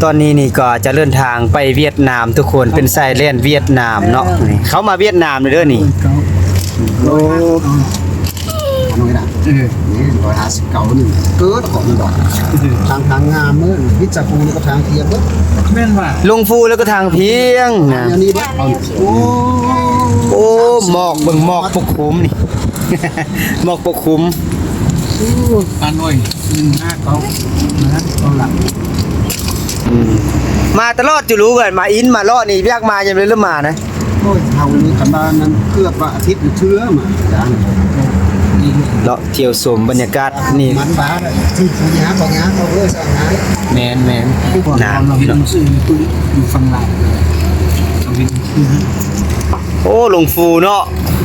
ຕອນນີ້ນີ້ກໍຈະເດີນທາງໄປຫວຽດນາມທຸກຄົນ ເປັນຊາຍແດນຫວຽດນາມເນາະ. ນີ້ເຂົ້າມາຫວຽດນາມເດີນີ້. ໂອ້ ອັນນີ້ນະ ເອີ ນີ້ຮ້ອຍຫ້າສິບເກົ້ານີ້ ເກີດຂອງດອກ ທາງ ທາງງາມເດີ ວິດຈະພູແລ້ວກໍທາງພຽງເດີ ແມ່ນວ່າ ລົງພູແລ້ວກໍທາງພຽງນະ. ອັນນີ້ເດີ ໂອ້ ໂອ້ ໝອກ ເບິ່ງໝອກປົກຄຸມນີ້ ໝອກປົກຄຸມ. ໂອ້ ອານ້ອຍ ໜຶ່ງຫ້າເກົ້ານະ ເອົາລະ ອືມ ມາຕະຫຼອດຢູ່ ມາອິນມາເລາະນີ້ ຢາກມາຍາມໃດລະມານະ. ໂອ້ຍ ເຮົານີ້ຄັນວ່ານັ້ນເກືອບວ່າອາທິດເທື່ອມາ ເລາະທ່ຽວຊົມບັນຍາກາດນີ້ ມັນບາດ ຊິຜູ້ຍາກບໍ່ຍາກ ເຂົາເອີ້ນວ່າງານ. ແມ່ນໆ ໜາວເນາະ ຢູ່ຝັ່ງລາວ. ໂອ້ ຫຼົງຟູເນາະ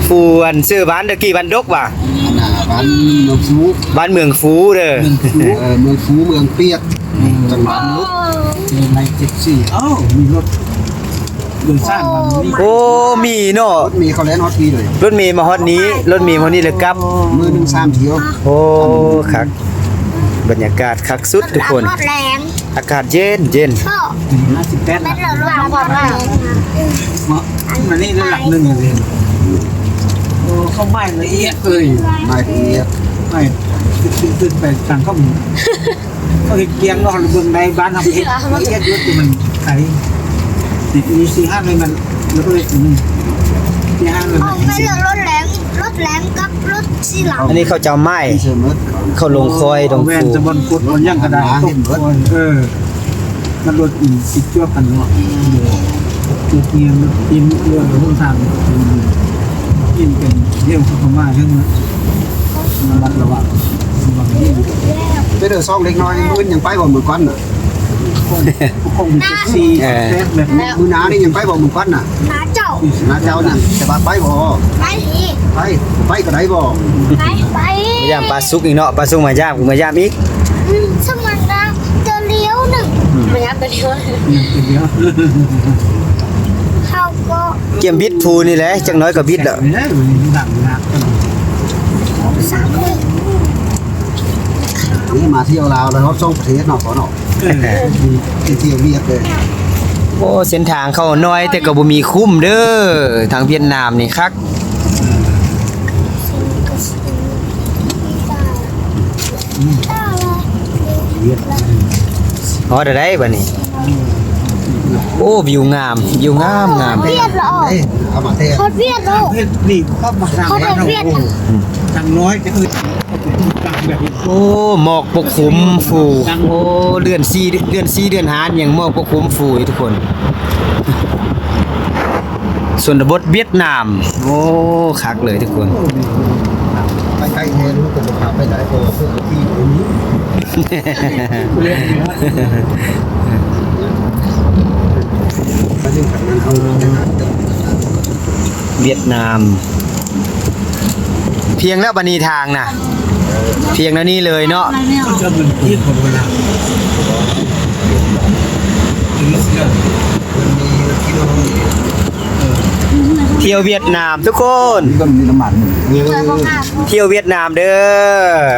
ຟູອັນຊື່ບ້ານຕະກີ້ ບ້ານດົກຫວາ? ອັນນ່າ ບ້ານເມືອງຟູ ບ້ານເມືອງຟູເດີ ເອີ ເມືອງຟູ ເມືອງປຽກ ອືມ ຈັງຫວັດເນາະ ເອີ ໃນເຈັດສີ່ ເອົ້າ ມີລົດໂດຍສານມານີ້. ໂອ້ ມີເນາະ ລົດເມເຂົາແລ່ນຮອດພີ້ເລີຍ ລົດເມມາຮອດນີ້ ລົດເມມາຮອດນີ້ແລ້ວກັບ ມື້ໜຶ່ງສາມທ່ຽວ. ໂອ້ ຄັກ ບັນຍາກາດຄັກສຸດທຸກຄົນ ອາກາດເຢັນໆ ເນາະ ອັນນີ້ລະຫຼັກໜຶ່ງເລີຍ. ໂອ້ ເຂົາໝາຍລະອຽດເລີຍ ໝາຍລະອຽດ ໝາຍ ຂຶ້ນໄປທາງເຂົາ ເຂົາເຮັດກຽງເນາະ ເບິ່ງໃນບ້ານເຮົາເຮັດ ເຮັດລົດທີ່ມັນໄກ ມີສີ່ຫ້າໜ່ວຍມັນ ແລ້ວກໍເຮັດ ອືມ ສີ່ຫ້າໜ່ວຍມັນ ລົດແລງ ລົດແລງກັບລົດສີ່ຫຼັງ. ອັນນີ້ເຂົາເຈົ້າໝາຍ ເຂົາລົງຄອຍລົງ ແມ່ນ ຄູ ຈະບ່ອນກົດບ່ອນຫຍັງກໍໄດ້ ເອີ ມັນລົດຕິດຈວບກັນເນາະ ລົດເມ ລົດຕິດ ລົດຫົນທາງ ເປັນເລື່ອງຂອງພະມ້າເລື່ອງ ລະມັດລະວັງ ໄປເດີ ສອງເດັກນ້ອຍ ມື້ອື່ນຍັງໄປບໍ່ ມື້ກ່ອນນະ ຄົງມີແທັກຊີ ເອີ ແທັກແບບ ມື້ໜ້ານີ້ຍັງໄປບໍ່ ມື້ກ່ອນນະ ນາເຈົ້າ ນາເຈົ້ານະ ແຕ່ວ່າໄປບໍ່ ໄປ ໄປ ໄປກໍໄດ້ບໍ່ ໄປ ໄປ ມາຢາມປາສຸກອີກເນາະ ປາສຸກມາຢາມ ມາຢາມອີກ ອືມ ສະມັນນະ ເທື່ອລຽວໜຶ່ງ ອືມ ມາຢາມເທື່ອລຽວ ເຮົາກໍ ກຽມບິດພູນີ້ແຫຼະ ຈັກໜ້ອຍກໍບິດແລ້ວ. ນີ້ມາທ່ຽວລາວແລ້ວຮອດສອງປະເທດເນາະ ພໍ່ເນາະ ເອີ ໄປທ່ຽວວຽດເລີຍ. ໂອ້ ເສັ້ນທາງເຂົານ້ອຍແຕ່ກໍບໍ່ມີຂຸມເດີ ທາງຫວຽດນາມນີ້ຄັກ. ຮອດແລ້ວໃດ໋ບັດນີ້. ໂອ້ ວິວງາມ ວິວງາມ ງາມ ຮອດຫວຽດແລ້ວ ເອີ ເອົາມາແທ້ ຮອດຫວຽດແລ້ວ ນີ້ກໍມາທາງ ຮອດຫວຽດແລ້ວ ທາງນ້ອຍຈະເອີ້ນ ໂອ້ ໝອກປົກຄຸມຟູ ໂອ້ ເດືອນສີ່ ເດືອນສີ່ ເດືອນຫ້າຍັງໝອກປົກຄຸມຟູຢູ່ທຸກຄົນ. ຊົນນະບົດຫວຽດນາມ ໂອ້ ຄັກເລີຍທຸກຄົນ. ໄປໄກແທ້ ລູກກໍບໍ່ພາໄປໄດ້ ເພາະວ່າເພິ່ນທີ່ ຫວຽດນາມ ພຽງແລ້ວບັດນີ້ທາງນະ ພຽງແລ້ວນີ້ເລີຍເນາະ. ທ່ຽວຫວຽດນາມທຸກຄົນ ທ່ຽວຫວຽດນາມເດີ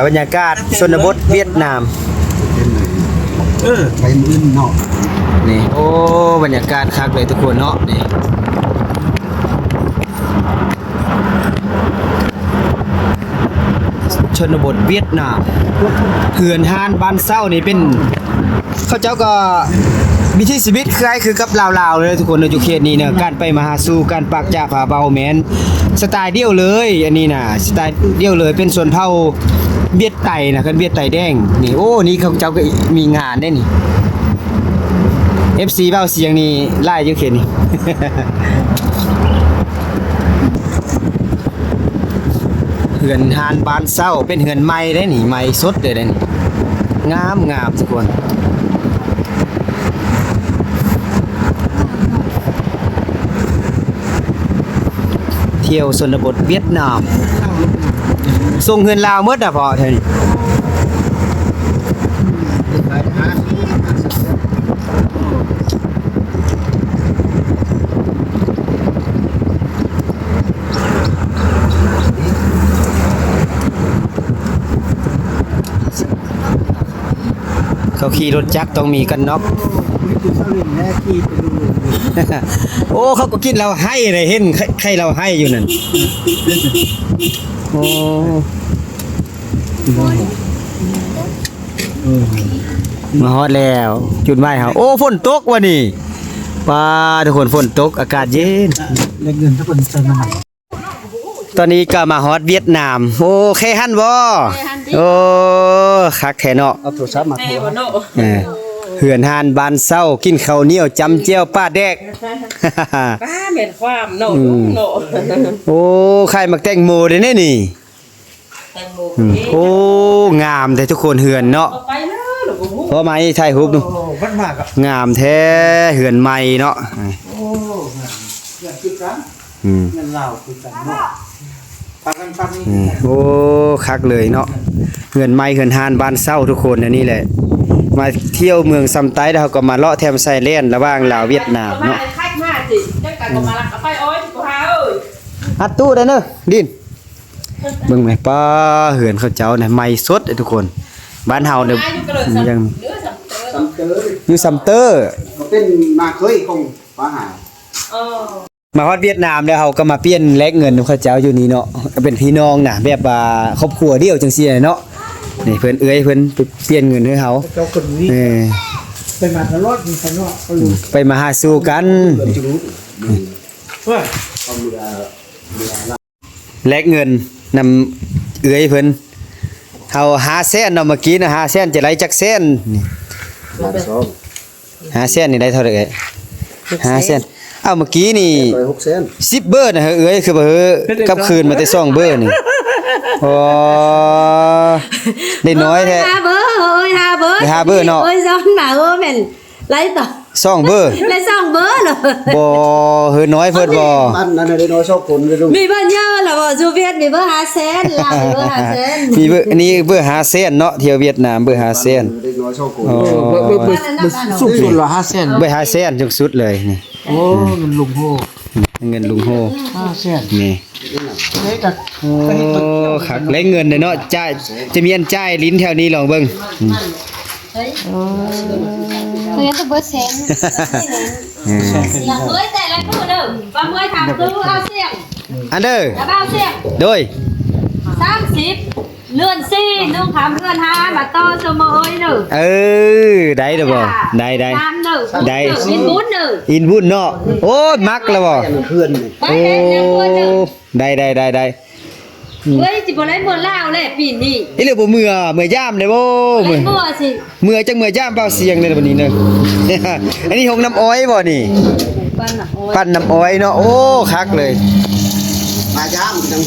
ບັນຍາກາດຊົນນະບົດຫວຽດນາມ. ເອີ ໄປມື້ອື່ນເນາະ ນີ້ ໂອ້ ບັນຍາກາດຄັກເລີຍທຸກຄົນເນາະ ນີ້ ຊົນນະບົດຫວຽດນາມ ເຮືອນຮ້ານບ້ານເຊົ່ານີ້ເປັນ ເຂົາເຈົ້າກໍວິຖີຊີວິດຄ້າຍຄືກັບລາວໆເລີຍທຸກຄົນເນາະ ຢູ່ເຂດນີ້ເນາະ ການໄປມາຫາສູ່ ການປາກຈາພາເວົ້າແມ່ນສະໄຕລ໌ດຽວເລີຍ ອັນນີ້ນະ ສະໄຕລ໌ດຽວເລີຍ ເປັນຊົນເຜົ່າຫວຽດໄຕນະ ເອີ້ນຫວຽດໄຕແດງນີ້. ໂອ້ ນີ້ເຂົາເຈົ້າກໍມີງານເດ້ນີ້ ເອັຟຊີເວົ້າສຽງນີ້ຫຼາຍຢູ່ເຂດນີ້. ເຮືອນຮ້ານບ້ານເຊົ່າ ເປັນເຮືອນໃໝ່ເດ້ນີ້ ໃໝ່ສົດເດ້ນີ້ ງາມໆ ທຸກຄົນ. ທ່ຽວຊົນນະບົດຫວຽດນາມ ສົ່ງເຮືອນລາວໝົດນະ ພໍ່ ແຖວນີ້. ເຂົາຂີ່ລົດຈັກຕ້ອງມີກັນນັອກ. ໂອ້ ເຂົາກໍກິນເຫຼົ້າໄຮ້ເດ້ ເຫັນໄຄເຫຼົ້າໄຮ້ຢູ່ນັ້ນ. ໂອ້ ມາຮອດແລ້ວ ຈຸດໝາຍເຮົາ. ໂອ້ ຝົນຕົກວະນີ້ ປ້າ ທຸກຄົນ ຝົນຕົກ ອາກາດເຢັນ. ຕອນນີ້ກໍມາຮອດຫວຽດນາມ. ໂອ້ ແຄ່ຫັ້ນບໍ່? ແຄ່ຫັ້ນຕິ. ໂອ້ ຄັກແທ້ເນາະ. ເອົາໂທລະສັບມາໂທຫາ. ເອີ ເຮືອນຮ້ານບ້ານເຊົ່າ ກິນເຂົ້າໜຽວຈ້ຳແຈ່ວປາແດກ. ປ້າ ແມ່ນຄວາມເນາະ. ອືມ ເນາະ. ໂອ້ ຂາຍໝາກແຕງໂມເດ້ນີ້. ແຕງໂມ. ອືມ ໂອ້ ງາມແທ້ທຸກຄົນ ເຮືອນເນາະ. ໄປເດີ ບໍ່ມາຖ່າຍຮູບດູ. ໂອ້ ມັນມາກໍງາມແທ້ ເຮືອນໃໝ່ເນາະ. ໂອ້ ງາມ ເຮືອນຄືກັນ. ອືມ ເຮືອນລາວຄືກັນເນາະ. ປາກັນປານນີ້. ອືມ ໂອ້ ຄັກເລີຍເນາະ ເຮືອນໃໝ່ເຮືອນຮ້ານບ້ານເຊົ່າທຸກຄົນ. ອັນນີ້ແຫຼະ ມາທ່ຽວເມືອງຊຳໃຕ້ແລ້ວ ເຮົາກໍມາເລາະແຖມຊາຍແດນລະຫວ່າງລາວຫວຽດນາມເນາະ. ອືມ ອັດຕູ້ໄດ້ເນີ ດິນ. ເບິ່ງແມະ ປ້າ ເຮືອນເຂົາເຈົ້ານະ ໃໝ່ສົດເດ້ທຸກຄົນ. ບ້ານເຮົາເນາະ ຍັງຢູ່ຊຳເຕີ ເປັນນາເຄີຍຂອງປ້າຫາ. ມາຮອດຫວຽດນາມແລ້ວ ເຮົາກໍມາປ່ຽນແລກເງິນນຳເຂົາເຈົ້າຢູ່ນີ້ເນາະ ກໍເປັນພີ່ນ້ອງນະ ແບບວ່າຄອບຄົວດຽວຈັ່ງຊີ້ເນາະ. ນີ້ເພິ່ນ ເອື້ອຍເພິ່ນໄປປ່ຽນເງິນໃຫ້ເຮົາ. ເຈົ້າຄົນນີ້ ເອີ ໄປມາຕະຫຼອດນີ້ ໄປມາຫາສູ່ກັນ. ເອີ ແລກເງິນນຳເອື້ອຍເພິ່ນ ເຮົາຫ້າແສນເນາະ ເມື່ອກີ້ນະ ຫ້າແສນ ຈະໄດ້ຈັກແສນນີ້? ຫ້າແສນນີ້ໄດ້ເທົ່າໃດເອື້ອຍ? ຫ້າແສນ. ເອົ້າ ເມື່ອກີ້ນີ້ ຫົກແສນ ສິບເບີນະເຮີ້ຍ ເອື້ອຍຄືບໍ່ເຮີ້ ກັບຄືນມາແຕ່ສອງບີນີ້. ອໍ ໄດ້ນ້ອຍແທ້ ຫ້າເບີ. ໂອ້ຍ ຫ້າເບີ ໄດ້ຫ້າເບີເນາະ. ໂອ້ຍ ຊ້ອນນະ ເອີ ແມ່ນ ໄລ່ຕໍ່ ສອງເບີ ໄລ່ສອງເບີເນາະ. ບໍ່ ເຮີ້ນ້ອຍເພິ່ນບໍ່ ອັນນັ້ນໄດ້ນ້ອຍສອງຄົນເດີລູກ. ມີເບີເຍີະລະບໍ່? ຊູວຽດມີເບີຫ້າແສນ ລາວມີເບີຫ້າແສນ. ມີເບີ ອັນນີ້ເບີຫ້າແສນເນາະ ທ່ຽວຫວຽດນາມເບີຫ້າແສນ. ເດັກນ້ອຍສອງຄົນ. ອໍ ເບີ ເບີ ເບີ ເບີສູງສຸດລະຫ້າແສນ ເບີຫ້າແສນສູງສຸດເລີຍນີ້. ໂອ້ ເງິນລຸງໂຮ ເງິນລຸງໂຮ ຫ້າແສນ ນີ້. ໂອ້ ຄັກ ໄດ້ເງິນເດ້ເນາະ ຈ່າຍ ຈະມີອັນຈ່າຍລິ້ນແຖວນີ້ ລອງເບິ່ງ. ອືມ ເອີ ເພິ່ນກໍເບິດແສນ. ເອີ ເອີຍ ແຕ່ລະມື້ເດີ ວ່າເມື່ອຍຖາມຄືເອົາສຽງ ອັນເດີ ເອົາສຽງ ໂດຍ ສາມສິບ ເດືອນສີ່ ໜຶ່ງຄ່ຳເດືອນຫ້າ ມາຕໍ່ຊຸມເອີຍເດີ. ເອີ ໄດ້ເດີບໍ່? ໄດ້ ໄດ້ ໄດ້ ອິນບຸນເດີ ອິນບຸນເນາະ. ໂອ້ຍ ມັກລະບໍ່? ເພື່ອນ ໄປເຮັດຫຍັງເພື່ອນເດີ. ໂອ້ ໄດ້ ໄດ້ ໄດ້ ໄດ້. ອືມ ເອີຍ ຊິບໍ່ໄດ້ເມືອລາວແຫຼະປີນີ້. ອີ່ເຫຼືອບໍ່ເມືອ ເມືອຢາມໄດ້ບໍ່? ບໍ່ໄດ້ເມືອຊິ ເມືອຈັກເມືອຢາມເບົາສຽງເດ້ບັດນີ້ເດີ. ອັນນີ້ໂຮງນ້ຳອ້ອຍບໍ່ນີ້? ປັ່ນນ້ຳອ້ອຍ ປັ່ນນ້ຳອ້ອຍເນາະ. ໂອ້ ຄັກເລີຍ ມາຢາມຈັ່ງ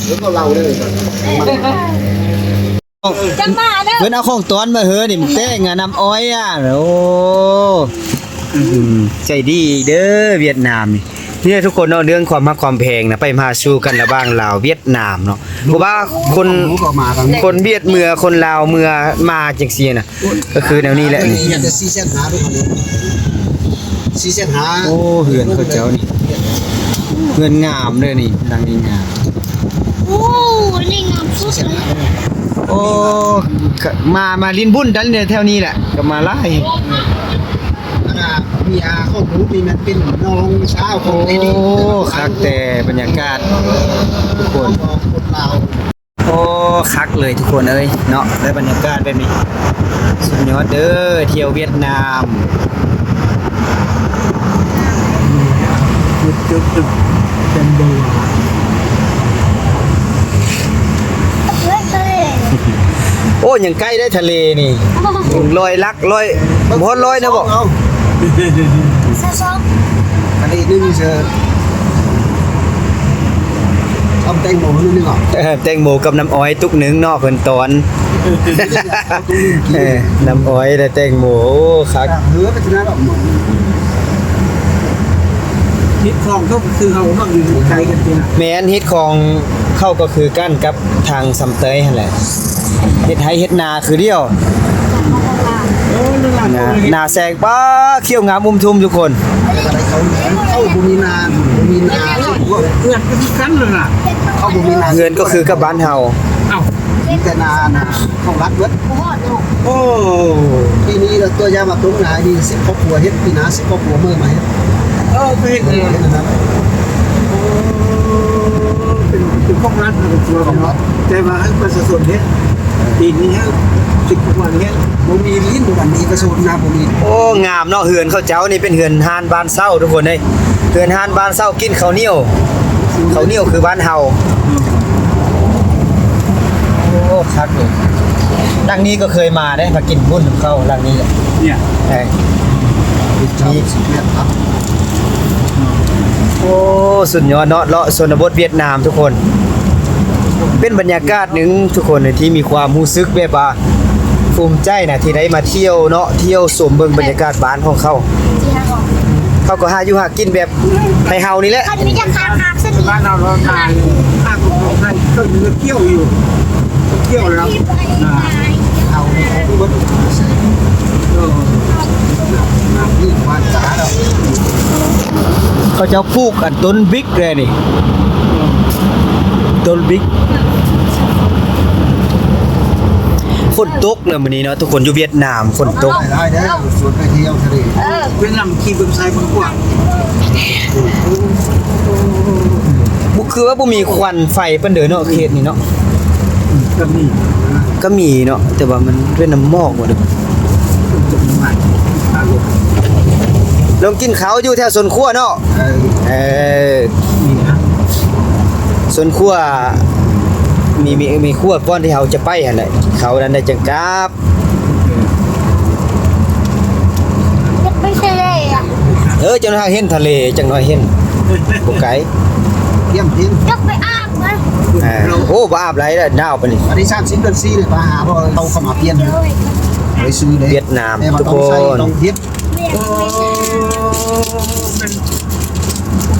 ເອີ ເຮົາເລົ່າເລີຍ. ຈັ່ງມາເດີ ເພິ່ນເອົາຂອງຕ້ອນມາເຮີນີ້ ແຕ່ງນ້ຳອ້ອຍອະ. ໂອ້ ອືມ ໃຈດີເດີຫວຽດນາມນີ້. ນີ້ແຫຼະທຸກຄົນເນາະ ເລື່ອງຄວາມຮັກຄວາມແພງນະ ໄປມາສູ່ກັນລະຫວ່າງລາວຫວຽດນາມເນາະ. ເພາະວ່າຄົນ ຄົນຫວຽດເມືອ ຄົນລາວເມືອມາຈັ່ງຊີ້ນະ ກໍຄືແນວນີ້ແຫຼະ. ນີ້ ສີ່ແສນຫ້າ ສີ່ແສນຫ້າ. ໂອ້ ເຮືອນເຂົາເຈົ້ານີ້ ເຮືອນງາມເດີນີ້ ຫຼັງນີ້ງາມ. ໂອ້ ອັນນີ້ງາມສຸດເລີຍ. ໂອ້ ມາ ມາຫຼິ້ນບຸນກັນແຖວນີ້ແຫຼະ ກໍມາຫຼາຍ. ອັນນ່າ ເມຍຂອງລູກນີ້ມັນເປັນນ້ອງສາວຂອງ ໂອ້ ເລດີ. ຄັກແຕ່ບັນຍາກາດທຸກຄົນ ຄົນລາວ. ໂອ້ ຄັກເລີຍທຸກຄົນເອີຍເນາະ ໄດ້ບັນຍາກາດແບບນີ້ ສຸດຍອດເດີ ທ່ຽວຫວຽດນາມ. ໂອ້ ຍັງໃກ້ໄດ້ທະເລນີ້ ຮ້ອຍຫຼັກ ຮ້ອຍ ບໍ່ຮອດຮ້ອຍນະບໍ? ຊາວສອງ ອັນນີ້ໜຶ່ງເຊີ ເອົາແຕງໂມໜຶ່ງເນາະ. ເອີ ແຕງໂມກັບນ້ຳອ້ອຍຕຸກໜຶ່ງເນາະ ເພິ່ນຕອນ ຕຸກໜຶ່ງກິນ ເອີ ນ້ຳອ້ອຍ ແລະ ແຕງໂມ. ໂອ້ ຄັກ ເຮືອໄປທີ່ນັ້ນດອກ. ເຮັດຂອງເຂົາຄືເຮົາເນາະ ຢູ່ໄກກັນຕິນະ. ແມ່ນ ເຮັດຂອງເຂົາກໍຄືກັນກັບທາງຊຳເຕີຍຫັ້ນແຫຼະ ເຮັດໄຮ່ເຮັດນາຄືດຽວ. ເອີ ນາ ນາແຊງ ປ້າ ຂຽວງາມອຸ້ມທຸ່ມທຸກຄົນ. ເຂົາ ເຂົາບໍ່ມີນາ ບໍ່ມີນາ ເຮືອນກໍຄືກັນນັ້ນນະ ເຂົາບໍ່ມີນາ. ເຮືອນກໍຄືກັບບ້ານເຮົາ. ເອົ້າ ແຕ່ນານະ ຂອງລັດເບິດ ບໍ່ຮອດເນາະ. ໂອ້ ປີນີ້ລະ ຕົວຢ່າງວ່າຕົງນານີ້ ສິບຄອບຄົວເຮັດ ປີໜ້າສິບຄອບຄົວເມີມາເຮັດ. ເອີ ກໍເຮັດແລ້ວ ເຮັດນະ. ໂອ້ ເປັນ ເປັນຂອງລັດນະ ຂອງລັດ ແຕ່ວ່າໃຫ້ປະຊາຊົນເຮັດ ເອີ ປີນີ້ໃຫ້ສິບຄອບຄົວເຮັດ ບໍ່ມີຫຼິ້ນກັນ ເອກະຊົນນະ ບໍ່ມີ. ໂອ້ ງາມເນາະ ເຮືອນເຂົາເຈົ້ານີ້ເປັນເຮືອນຮ້ານບ້ານເຊົ່າ ທຸກຄົນເອີຍ. ເຮືອນຮ້ານບ້ານເຊົ່າ ກິນເຂົ້າໜຽວ ເຂົ້າໜຽວຄືບ້ານເຮົາ. ໂອ້ ຄັກເລີຍ. ຫຼັງນີ້ກໍເຄີຍມາເດ້ ມາກິນບຸນນຳເຂົາຫຼັງນີ້ແຫຼະ. ເອີ ໂອ້ ສຸດຍອດເນາະ ເລາະຊົນນະບົດຫວຽດນາມທຸກຄົນ. ເປັນບັນຍາກາດໜຶ່ງທຸກຄົນທີ່ມີຄວາມຮູ້ສຶກແບບວ່າ ພູມໃຈນະ ທີ່ໄດ້ມາທ່ຽວເນາະ ທ່ຽວຊົມເບິ່ງບັນຍາກາດບ້ານຂອງເຂົາ. ເຂົາກໍຫາຢູ່ຫາກິນແບບໄທເຮົານີ້ແຫຼະ. ບ້ານເຮົາເນາະ ນາຍ ຂ້າງຂອງເຂົາໃຫ້ ເຂົາຍັງກ່ຽວຢູ່ ກ່ຽວແລ້ວນາ ເຂົາເບິດ. ເອີ ເຂົາເຈົ້າປູກອັນຕົ້ນບິກແດ່ນີ້ ຕົ້ນບິກ. ຝົນຕົກ ແລ້ວມື້ນີ້ເນາະ ທຸກຄົນ ຢູ່ຫວຽດນາມຝົນຕົກ. ຫຼາຍໆເດີ ຊວນໄປທ່ຽວທະເລ. ເອີ ເວຍດນາມຂີ່ເບິ່ງຊ້າຍເບິ່ງຂວາ ບໍ່ ຄືວ່າບໍ່ມີຄວັນໄຟປານໃດເນາະ ເຂດນີ້ເນາະ. ກໍມີ ກໍມີເນາະ ແຕ່ວ່າມັນເປັນນ້ຳໝອກບໍ່ເດ້. ລົງກິນເຂົ້າຢູ່ແຖວສວນຄົວເນາະ. ເອີ ເອີ ສວນຄົວ ມີ ມີ ມີຄົວບ່ອນທີ່ເຮົາຈະໄປຫັ້ນແຫຼະ ເຂົ້ານັ້ນໄດ້ຈັ່ງກັບ. ຢາກໄປທະເລອະ. ເອີ ຈັກໜ້ອຍເຫັນທະເລ ຈັກໜ້ອຍເຫັນ ບໍ່ໄກ ຢ້ຽມເຫັນ. ຢາກໄປອາບນະ. ເອີ ໂອ້ ບໍ່ອາບໄດ້ດາວປານນີ້. ວັນທີສາມສິບເດືອນສີ່ນີ້ ໄປຫາບໍ່ ເຂົາເຂົ້າມາປ່ຽນ ໄປຊື້ເດ້. ຫວຽດນາມ ແຕ່ວ່າ ທຸກຄົນ ຕ້ອງໃສ່ ຕ້ອງເຮັດ. ໂອ້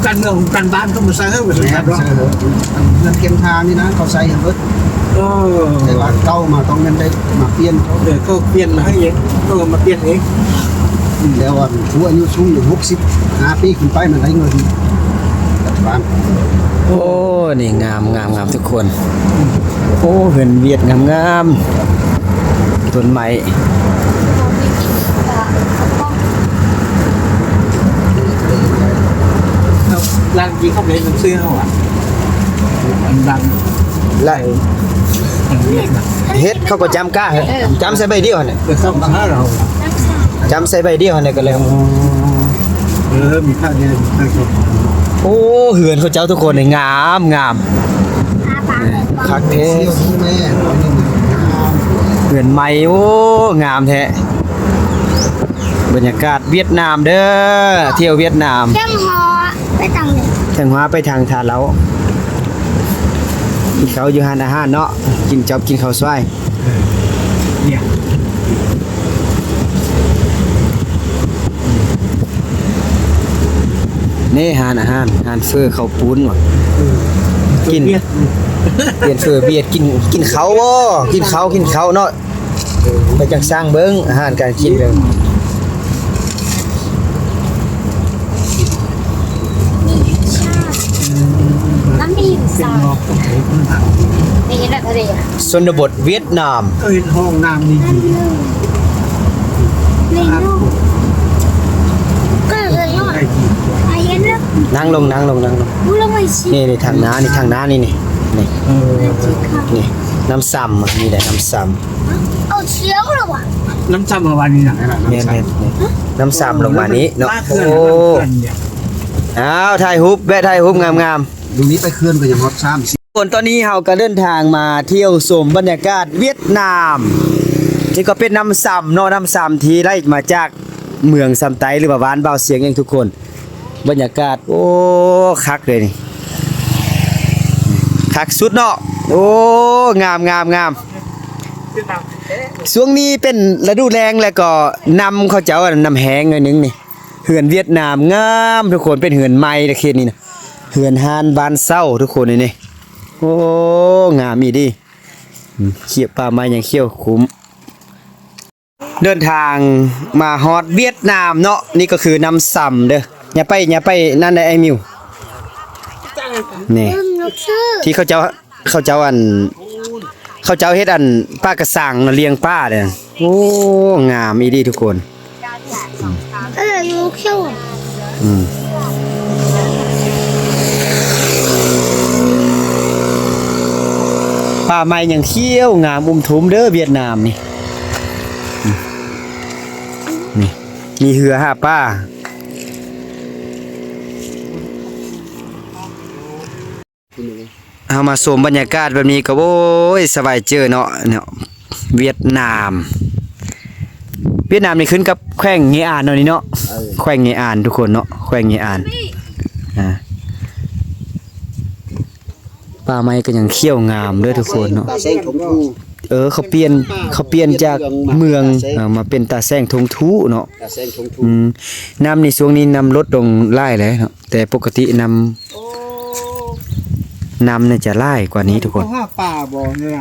ການເມືອງການບ້ານເຂົາມາໃສ່ໃຫ້ເບິດ. ແມ່ນ ເອີ ເຮືອນເຄັງທາງນີ້ນະ ເຂົາໃສ່ໃຫ້ເບິດ. ເອີ ແຕ່ວ່າເກົ່າມາຕ້ອງແມ່ນໄດ້ມາປ່ຽນ. ເອີ ເຂົາປ່ຽນໃຫ້ເອງ ເຂົາມາປ່ຽນເອງ. ແລ້ວອັນຜູ້ອາຍຸສູງ ຫົກສິບຫ້າປີຂຶ້ນໄປ ມັນໄດ້ເງິນຈາກບ້ານ. ໂອ້ ນີ້ງາມ ງາມ ງາມທຸກຄົນ. ໂອ້ ເຮືອນຫວຽດງາມໆ ຕົ້ນໄມ້. ເອົາ ຮ້ານກິນເຂົ້າໄປເຮັດໜັງສືເຮົາອະ ອັນດັງ ລະ ອັນຫວຽດນາມ ເຮັດເຂົາກໍຈ້ຳກ້າ ຈ້ຳໃສ່ໃບດຽວຫັ້ນແຫຼະ ເອີ ຈ້ຳໃສ່ໃບດຽວ ຈ້ຳໃສ່ໃບດຽວຫັ້ນແຫຼະ ກໍເລີຍ ເອີ ມີພາກແດ່ ມີພາກແດ່. ໂອ້ ເຮືອນເຂົາເຈົ້າທຸກຄົນນີ້ງາມ ງາມ ຄັກແທ້ ເຮືອນໃໝ່ ໂອ້ ງາມແທ້. ບັນຍາກາດຫວຽດນາມເດີ ທ່ຽວຫວຽດນາມ. ແຂ້ງຫົວໄປທາງໃດ? ແຂ້ງຫົວໄປທາງທ່າເລົາ ກິນເຂົ້າຢູ່ຮ້ານອາຫານເນາະ ກິນຈອບ ກິນເຂົ້າຊວຍ. ເອີ ເນຍ ນີ້ຮ້ານອາຫານ ຮ້ານເຝີເຂົ້າປຸ້ນຫວາ ເອີ ກິນ ວຽດ ປ່ຽນເຝີຫວຽດ ກິນ ກິນເຂົ້າບໍ່ ກິນເຂົ້າ ກິນເຂົ້າເນາະ. ໄປຈັກສ້າງເບິ່ງອາຫານການກິນເດີ. ນ້ຳອີ່ມຊາ ນີ້ເຫັນແບບທະເລ ຊົນນະບົດຫວຽດນາມ. ເອີ ເຫັນຫ້ອງນ້ຳນີ້ ນັ່ງລົງ ນັ່ງລົງ ນັ່ງລົງ. ນີ້ ນີ້ ທາງໜ້ານີ້ ທາງໜ້ານີ້ ນີ້ ນີ້ ເອີ ນີ້ ນ້ຳຊຳ ນີ້ແຫຼະ ນ້ຳຊຳ. ເອົາສຽງແລ້ວຫວາ ນ້ຳຊຳເອົາວານີ້ນະ. ແມ່ນໆ ນ້ຳຊຳລົງມານີ້ເນາະ. ໂອ້ ອ້າວ ຖ່າຍຮູບ ແວະຖ່າຍຮູບງາມໆ. ດຽວນີ້ໄປເຂື່ອນກໍຍັງຮອດສາມສິບ. ຄົນ ຕອນນີ້ເຮົາກໍເດີນທາງມາທ່ຽວຊົມບັນຍາກາດຫວຽດນາມ ທີ່ກໍເປັນນ້ຳຊຳເນາະ ນ້ຳຊຳທີ່ໄຫຼມາຈາກເມືອງຊຳໄຕ ຫຼືວ່າບ້ານບ່າວຊຽງເອງທຸກຄົນ. ບັນຍາກາດ ໂອ້ ຄັກເລີຍນີ້ ຄັກສຸດເນາະ. ໂອ້ ງາມ ງາມ ງາມ. ຊ່ວງນີ້ເປັນລະດູແລ້ງ ແລ້ວກໍນ້ຳເຂົາເຈົ້າ ນ້ຳແຫ້ງໜ້ອຍໜຶ່ງນີ້. ເຮືອນຫວຽດນາມງາມທຸກຄົນ ເປັນເຮືອນໃໝ່ເຂດນີ້ນະ ເຮືອນຮ້ານບ້ານເຊົ່າທຸກຄົນນີ້. ໂອ້ ງາມອີ່ຫຼີ ຂຽບ ປ່າໄມ້ຍັງຂຽວຄຸ້ມ. ເດີນທາງມາຮອດຫວຽດນາມເນາະ. ນີ້ກໍຄືນ້ຳຊຳເດີ. ຢ່າໄປ ຢ່າໄປນັ້ນໃດ໋ ໄອ້ມິວ. ນີ້ ທີ່ເຂົາເຈົ້າ ເຂົາເຈົ້າ ອັນ ເຂົາເຈົ້າເຮັດອັນປາກະຊັງນະ ລ້ຽງປາເດ້. ໂອ້ ງາມອີ່ຫຼີທຸກຄົນ. ເອີ ຢູ່ເຂດ ອືມ ປ່າໄມ້ຍັງຂຽວງາມອຸ້ມທຸມເດີ ຫວຽດນາມນີ້. ນີ້ ມີເຮືອຫາປາ. ເຮົາມາຊົມບັນຍາກາດແບບນີ້ກໍ ໂອ້ຍ ສະບາຍເຈີເນາະ ເນາະ ຫວຽດນາມ. ຫວຽດນາມນີ້ຂຶ້ນກັບແຂວງເງອານເນາະນີ້ເນາະ. ເອີ ແຂວງເງອານທຸກຄົນເນາະ ແຂວງເງອານ. ອ່າ ປ່າໄມ້ກໍຍັງຂຽວງາມເດີທຸກຄົນເນາະ. ຕາແສງທົ່ງທູ. ເອີ ເຂົາປ່ຽນ ເຂົາປ່ຽນຈາກເມືອງ ເອີ ມາເປັນຕາແສງທົ່ງທູເນາະ. ຕາແສງທົ່ງທູ. ອືມ ນ້ຳນີ້ຊ່ວງນີ້ນ້ຳລົດລົງຫຼາຍແລ້ວເນາະ ແຕ່ປົກກະຕິນ້ຳ ໂອ້ ນ້ຳນີ້ຈະຫຼາຍກວ່ານີ້ທຸກຄົນ. ເຂົາຫາປາບໍ່ນີ້ນ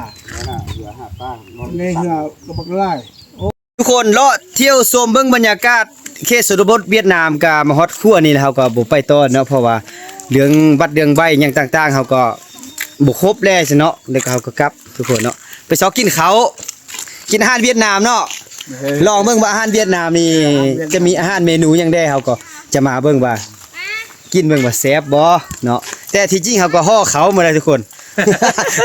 ະ? ເຮືອຫາປາ ໃນເຮືອກໍບັກຫຼາຍ. ໂອ້ ທຸກຄົນ ເລາະທ່ຽວຊົມເບິ່ງບັນຍາກາດເຂດຊົນນະບົດຫວຽດນາມ ກະມາຮອດຂົວນີ້ແລ້ວ ເຮົາກໍບໍ່ໄປຕໍ່ເນາະ ເພາະວ່າເລື່ອງບັດເລື່ອງໃບຫຍັງຕ່າງໆ ເຮົາກໍບໍ່ຄົບແລ້ວຊັ້ນເນາະ. ແລ້ວກໍເຮົາກໍກັບທຸກຄົນເນາະ ໄປຊອກກິນເຂົ້າ ກິນອາຫານຫວຽດນາມເນາະ. ເອີ ລອງເບິ່ງວ່າອາຫານຫວຽດນາມນີ້ ອາຫານຫວຽດນາມ ຈະມີອາຫານເມນູຫຍັງແດ່ ເຮົາກໍຈະມາເບິ່ງວ່າ ກິນເບິ່ງວ່າແຊບບໍ່ເນາະ. ແຕ່ທີ່ຈິງເຮົາກໍຫໍ່ເຂົ້າມາແລ້ວທຸກຄົນ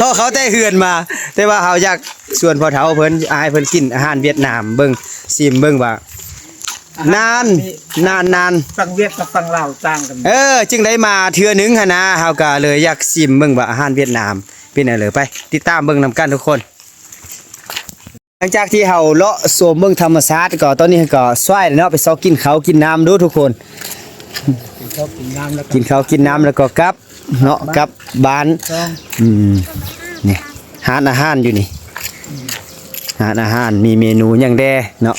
ຫໍ່ເຂົ້າແຕ່ເຮືອນມາ ແຕ່ວ່າເຮົາຢາກຊວນພໍ່ເຖົ້າເພິ່ນ ອ້າຍເພິ່ນກິນອາຫານຫວຽດນາມເບິ່ງ ຊິມເບິ່ງວ່າ ອາຫານ ນານ ນີ້ ນານໆ ຝັ່ງຫວຽດກັບຝັ່ງລາວຕ່າງກັນ. ເອີ ຈຶ່ງໄດ້ມາເທື່ອໜຶ່ງຫັ້ນນະ ເຮົາກໍເລີຍຢາກຊິມເບິ່ງວ່າອາຫານຫວຽດນາມເປັນແນວໃດ. ໄປຕິດຕາມເບິ່ງນຳກັນທຸກຄົນ. ຫຼັງຈາກທີ່ເຮົາເລາະຊົມເບິ່ງທຳມະຊາດ ກໍຕອນນີ້ກໍສວາຍແລ້ວເນາະ ໄປຊອກກິນເຂົ້າກິນນ້ຳດູທຸກຄົນ. ກິນເຂົ້າກິນນ້ຳແລ້ວກໍ ກິນເຂົ້າກິນນ້ຳແລ້ວກໍກັບເນາະ ກັບບ້ານ. ອືມ ນີ້ ຮ້ານອາຫານຢູ່ນີ້ ຮ້ານອາຫານມີເມນູຫຍັງແດ່ເນາະ.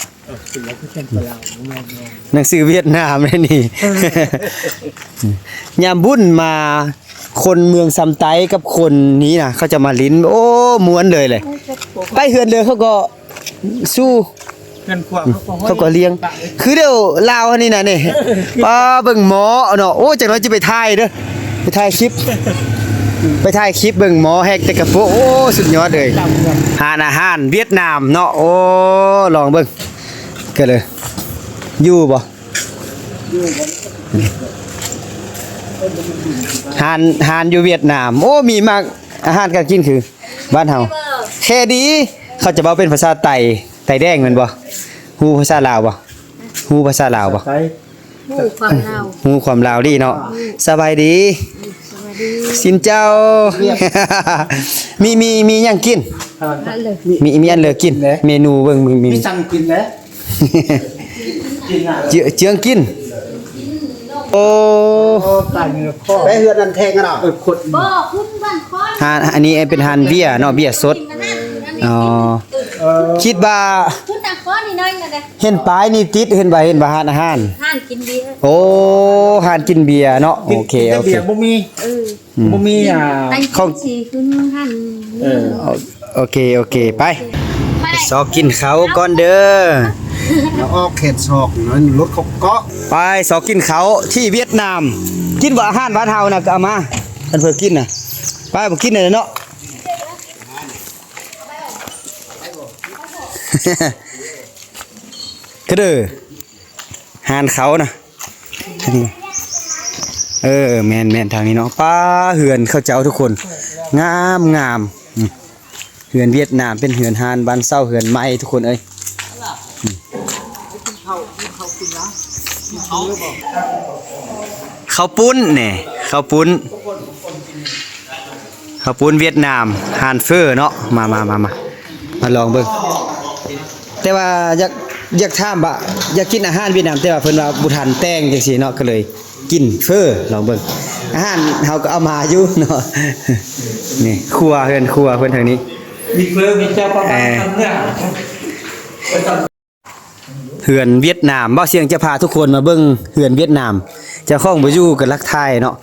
ໜັງສືຫວຽດນາມເດ້ນີ້. ຍາມບຸນມາ ຄົນເມືອງຊຳໄຕກັບຄົນນີ້ນະ ເຂົາຈະມາຫຼິ້ນ ໂອ້ ມ່ວນເລີຍແຫຼະ. ໄປເຮືອນເດີ ເຂົາກໍສູ້ ເຮືອນຄອບ ເຂົາກໍລ້ຽງ ຄືດຽວລາວຫັ້ນນີ້ນະນີ້. ປ້າ ເບິ່ງໝໍ້ເນາະ. ໂອ້ ຈັກໜ້ອຍຈະໄປຖ່າຍເດີ ໄປຖ່າຍຄລິບ ໄປຖ່າຍຄລິບເບິ່ງໝໍ້ແຮກແຕ່ກະໂປະ. ໂອ້ ສຸດຍອດເລີຍ ຮ້ານອາຫານຫວຽດນາມເນາະ. ໂອ້ ລອງເບິ່ງ ກໍເລີຍ ຢູ່ບໍ່? ຮ້ານ ຮ້ານຢູ່ຫວຽດນາມ. ໂອ້ ມີມາກອາຫານການກິນຄືບ້ານເຮົາ. ແຄ່ດີ ເຂົາຈະເວົ້າເປັນພາສາໄຕ ໄຕແດງແມ່ນບໍ່? ຮູ້ພາສາລາວບໍ່? ຮູ້ພາສາລາວບໍ່? ໄຕ ຮູ້ຄວາມລາວ ຮູ້ຄວາມລາວດີເນາະ. ສະບາຍດີ ສະບາຍດີ ຊິນເຈົ້າ. ມີ ມີ ມີຫຍັງກິນ? ມີ ມີອັນເລີກິນ ເມນູເບິ່ງ ມີ ມີ ມີສັ່ງກິນແຫຼະ. ເຈືອງກິນ ໂອ້ ໄປເຮືອນນັ້ນແທງກັນເນາະ. ເອີ ຄົນ ບໍ່ ຄຸນບ້ານຄອນ ຮ້ານ ອັນນີ້ເປັນຮ້ານເບຍເນາະ ເບຍສົດ. ອໍ ເອີ ຄິດວ່າ ເຫັນປ້າຍນີ້ຕິດ ເຫັນວ່າ ເຫັນວ່າຮ້ານອາຫານ ຮ້ານກິນເບຍ. ໂອ້ ຮ້ານກິນເບຍເນາະ. ໂອເຄ ໂອເຄ ບໍ່ມີ ເອີ ອືມ ບໍ່ມີ ອ່າ ຂອງ ເອີ ໂອເຄ ໂອເຄ ໄປ ໄປ ຊອກກິນເຂົ້າກ່ອນເດີ. ແລ້ວອອກເຂດຊອກນັ້ນ ລົດເຂົາເກາະ ໄປຊອກກິນເຂົ້າທີ່ຫວຽດນາມ. ກິນບໍ່ອາຫານບ້ານເຮົານະ ກໍເອົາມາ ຄັນເພິ່ນກິນນະ. ໄປ ບໍ່ກິນແລ້ວເນາະ ກະເດີ ຮ້ານເຂົານະ. ເອີ ແມ່ນໆ ທາງນີ້ເນາະ. ປ້າ ເຮືອນເຂົາເຈົ້າທຸກຄົນ ງາມໆ. ອືມ ເຮືອນຫວຽດນາມ ເປັນເຮືອນຮ້ານບ້ານເຊົ່າ ເຮືອນໄມ້ທຸກຄົນເອີຍ. ອືມ ເຂົ້າປຸ້ນແນ່ ເຂົ້າປຸ້ນ ເຂົ້າປຸ້ນຫວຽດນາມ ຮ້ານເຝີເນາະ. ມາ ມາ ມາ ມາ ມາລອງເບິ່ງ. ແຕ່ວ່າຢາກ ຢາກຖາມວ່າຢາກກິນອາຫານຫວຽດນາມ ແຕ່ວ່າເພິ່ນວ່າບໍ່ທັນແຕ່ງຈັ່ງຊີ້ເນາະ ກໍເລີຍກິນເຝີ. ລອງເບິ່ງ ອາຫານເຮົາກໍເອົາມາຢູ່ເນາະ. ນີ້ຄົວ ເຮືອນຄົວເພິ່ນທາງນີ້ ມີເຝີ ມີເຈົ້າປະມານ ເອີ ເຮືອນຫວຽດນາມ. ເບົາສຽງຈະພາທຸກຄົນມາເບິ່ງເຮືອນຫວຽດນາມ ເຈົ້າຂອງບໍ່ຢູ່ກໍລັກຖ່າຍເນາະ.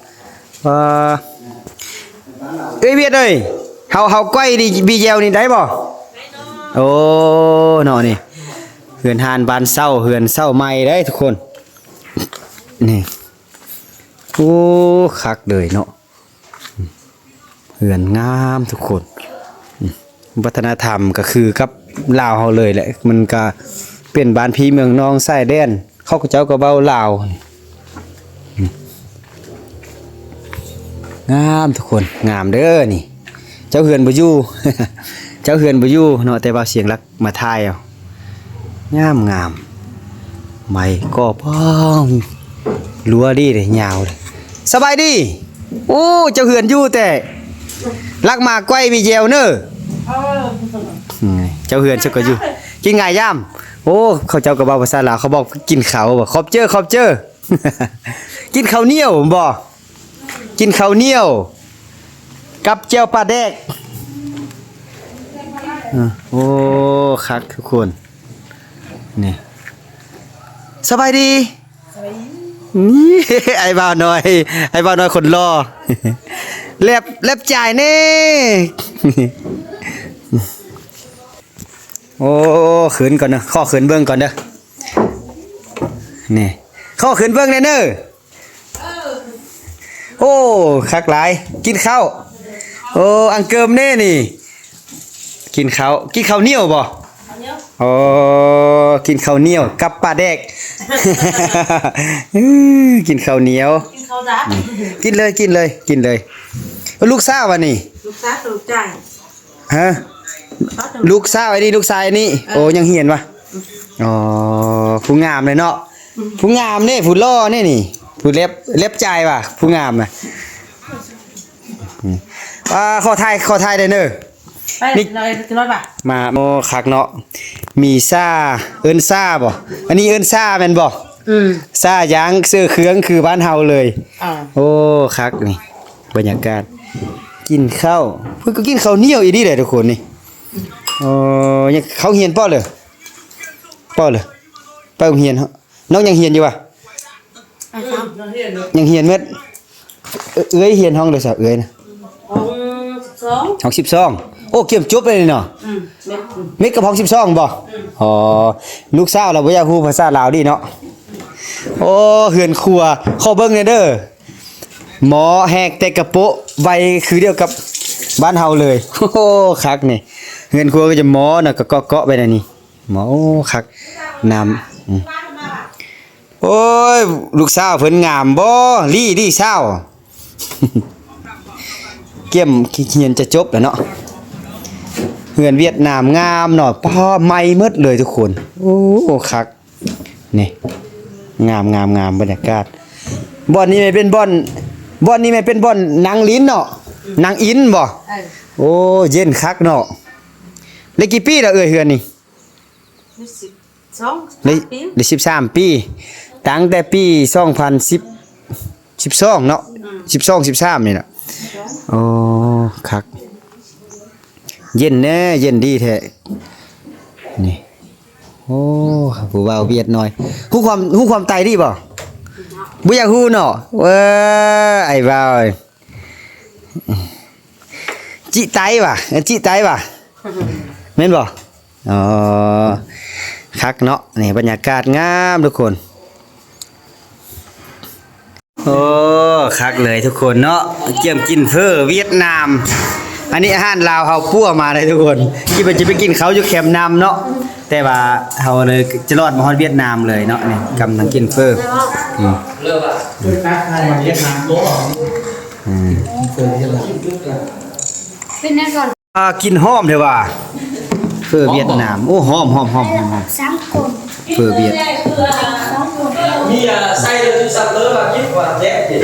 ເອີ ເອີຍ ຫວຽດເອີຍ ເຮົາ ເຮົາກ້ອຍດີບີແຢວນີ້ໄດ້ບໍ່? ໂອ້ ເນາະ ນີ້ເຮືອນຮ້ານບ້ານເຊົ່າ ເຮືອນເຊົ່າໃໝ່ເດ້ທຸກຄົນ. ນີ້ ໂອ້ ຄັກເລີຍເນາະ. ເຮືອນງາມທຸກຄົນ. ວັດທະນະທຳກໍຄືກັບລາວເຮົາເລີຍແຫຼະ ມັນກໍເປັນບ້ານພີ່ເມືອງນ້ອງຊາຍແດນ ເຂົາເຈົ້າກໍເວົ້າລາວ. ງາມທຸກຄົນ ງາມເດີນີ້ ເຈົ້າເຮືອນບໍ່ຢູ່ ເຈົ້າເຮືອນບໍ່ຢູ່ເນາະ ແຕ່ວ່າສຽງລັກມາຖ່າຍເອົາ ງາມໆ ໄມ້ກໍປ້ອງ ລົວດີເດ້ ຍາວເດ້. ສະບາຍດີ ໂອ້ ເຈົ້າເຮືອນຢູ່ແຕ່ ລັກມາໄກວມີແຢວເນີ ເອີ ເຈົ້າເຮືອນເຂົາກໍຢູ່ ກິນງາຍຢາມ ໂອ້ ເຂົາເຈົ້າກໍເວົ້າພາສາລາວ ເຂົາບອກກິນເຂົ້າ ຂອບເຈີ ຂອບເຈີ. ກິນເຂົ້າໜຽວບໍ? ກິນເຂົ້າໜຽວກັບແຈ່ວປາແດກ. ເອີ ໂອ້ ຄັກທຸກຄົນ ນີ້ ສະບາຍດີ ສະບາຍດີ ນີ້ ອ້າຍບ່າວນ້ອຍ ອ້າຍບ່າວນ້ອຍຄົນຫຼໍ່ ແລັບ ແລັບຈ່າຍແດ່. ໂອ້ ຂຶ້ນກ່ອນເດີ ຂໍຂຶ້ນເບິ່ງກ່ອນເດີ ນີ້ ຂໍຂຶ້ນເບິ່ງແດ່ເນີ. ໂອ້ ຄັກຫຼາຍ ກິນເຂົ້າ ໂອ້ ອັງເກີມເນນີ້ ກິນເຂົ້າ ກິນເຂົ້າໜຽວບໍ? ໂອ້ ກິນເຂົ້າໜຽວກັບປາແດກ ກິນເຂົ້າໜຽວ ກິນເຂົ້າດາ ກິນເລີຍ ກິນເລີຍ ກິນເລີຍ. ລູກສາວຫວານີ້? ລູກສາວ ລູກຊາຍ. ຮະ? ລູກສາວອັນນີ້ ລູກຊາຍອັນນີ້ ເອີ ໂອ້ ຍັງຮຽນຫວາ? ອໍ ຜູ້ງາມເລີຍເນາະ ອືມ ຜູ້ງາມເດ້ ຜູ້ຫຼໍ່ເດ້ນີ້ ຜູ້ແລັບ ແລັບຈ່າຍຫວາ ຜູ້ງາມນະ. ອືມ ອ່າ ຂໍຖ່າຍ ຂໍຖ່າຍໄດ້ເນີ ໄປ ນີ້ ເຮົາຈະລອດຫວາ? ມາ ໂອ້ ຄັກເນາະ ມີຊາ ເອີ້ນຊາບໍ? ອັນນີ້ເອີ້ນຊາແມ່ນບໍ? ອືມ ຊາຢາງເສື້ອເຄືອງຄືບ້ານເຮົາເລີຍ. ອ່າ ໂອ້ ຄັກນີ້ ບັນຍາກາດ ກິນເຂົ້າ ເພິ່ນກໍກິນເຂົ້າໜຽວອີ່ຫຼີແຫຼະທຸກຄົນນີ້. ເອີ ຍັງ ເຂົາຮຽນປໍເລີ ປໍເລີ ໄປໂຮງຮຽນ ນ້ອງຍັງຮຽນຢູ່ຫວາ? ອ່າ ຍັງຮຽນເໝິດ. ເອື້ອຍຮຽນຫ້ອງໃດຊະ ເອື້ອຍນະ? ຫ້ອງສິບສອງ ຫ້ອງສິບສອງ. ໂອ້ ກຽມຈົບແລ້ວນີ້ເນາະ. ອືມ ເມັດ ເມັດກັບຫ້ອງສິບສອງບໍ? ອືມ ອໍ ລູກສາວລາວບໍ່ຢາກຮູ້ພາສາລາວດີເນາະ. ໂອ້ ເຮືອນຄົວ ຂໍເບິ່ງແດ່ເດີ ໝໍ້ແຮກແຕ່ກະໂປະ ໄວຄືດຽວກັບບ້ານເຮົາເລີຍ. ໂອ້ ຄັກນີ້ ເຮືອນຄົວກໍຈະໝໍ້ນະ ກໍເກາະໆໄປແນວນີ້ ໝໍ້ ໂອ້ ຄັກ ນ້ຳ ອືມ ໂອ້ຍ ລູກສາວເພິ່ນງາມບໍ? ລີ້ ລີ້ສາວ ກຽມຮຽນຈະຈົບແລ້ວເນາະ. ເຮືອນຫວຽດນາມງາມເນາະ ປ້າ ໃໝ່ໝົດເລີຍທຸກຄົນ. ໂອ້ ຄັກ ນີ້ ງາມໆໆ ບັນຍາກາດ. ບ່ອນນີ້ແມ່ນເປັນບ່ອນ ບ່ອນນີ້ແມ່ນເປັນບ່ອນນັ່ງຫຼິ້ນເນາະ ນັ່ງອິນບໍ? ເອີ ໂອ້ ເຢັນຄັກເນາະ. ໄດ້ກີ່ປີແລ້ວເອື້ອຍ ເຮືອນນີ້? ໄດ້ສິບສອງ ໄດ້ ໄດ້ສິບສາມປີ ຕັ້ງແຕ່ປີສອງພັນສິບ ສິບສອງເນາະ. ອືມ ສິບສອງ ສິບສາມນີ້ລະ. ໂອ້ ຄັກ ເຢັນແດ່ ເຢັນດີແທ້ນີ້. ໂອ້ ຜູ້ບ່າວຫວຽດນ້ອຍ ຮູ້ຄວາມ ຮູ້ຄວາມໄຕດີບໍ່? ບໍ່ຢາກຮູ້ເນາະ. ເອີ ອ້າຍບ່າວ ຈິໄຕຫວາ ຈິໄຕຫວາ ແມ່ນບໍ່? ອໍ ຄັກເນາະ ນີ້ບັນຍາກາດງາມທຸກຄົນ. ໂອ້ ຄັກເລີຍທຸກຄົນເນາະ ກຽມກິນເຝີຫວຽດນາມ. ອັນນີ້ອາຫານລາວເຮົາປົວມາເລີຍທຸກຄົນ ຄິດວ່າຈະໄປກິນເຂົ້າຢູ່ແຄມນ້ຳເນາະ ແຕ່ວ່າເຮົາເລີຍຈະລອດມາຮອດຫວຽດນາມເລີຍເນາະ. ນີ້ກຳລັງກິນເຝີ ອືມ ເລີຍວ່າ ອືມ ເປັນແນວກ່ອນ ອ່າ ກິ່ນຫອມແທ້ວ່າ ເຝີຫວຽດນາມ. ໂອ້ ຫອມໆໆໆ ສາມຄົນ ເຝີຫວຽດ ມີ ອ່າ ໃສ່ເລີຍ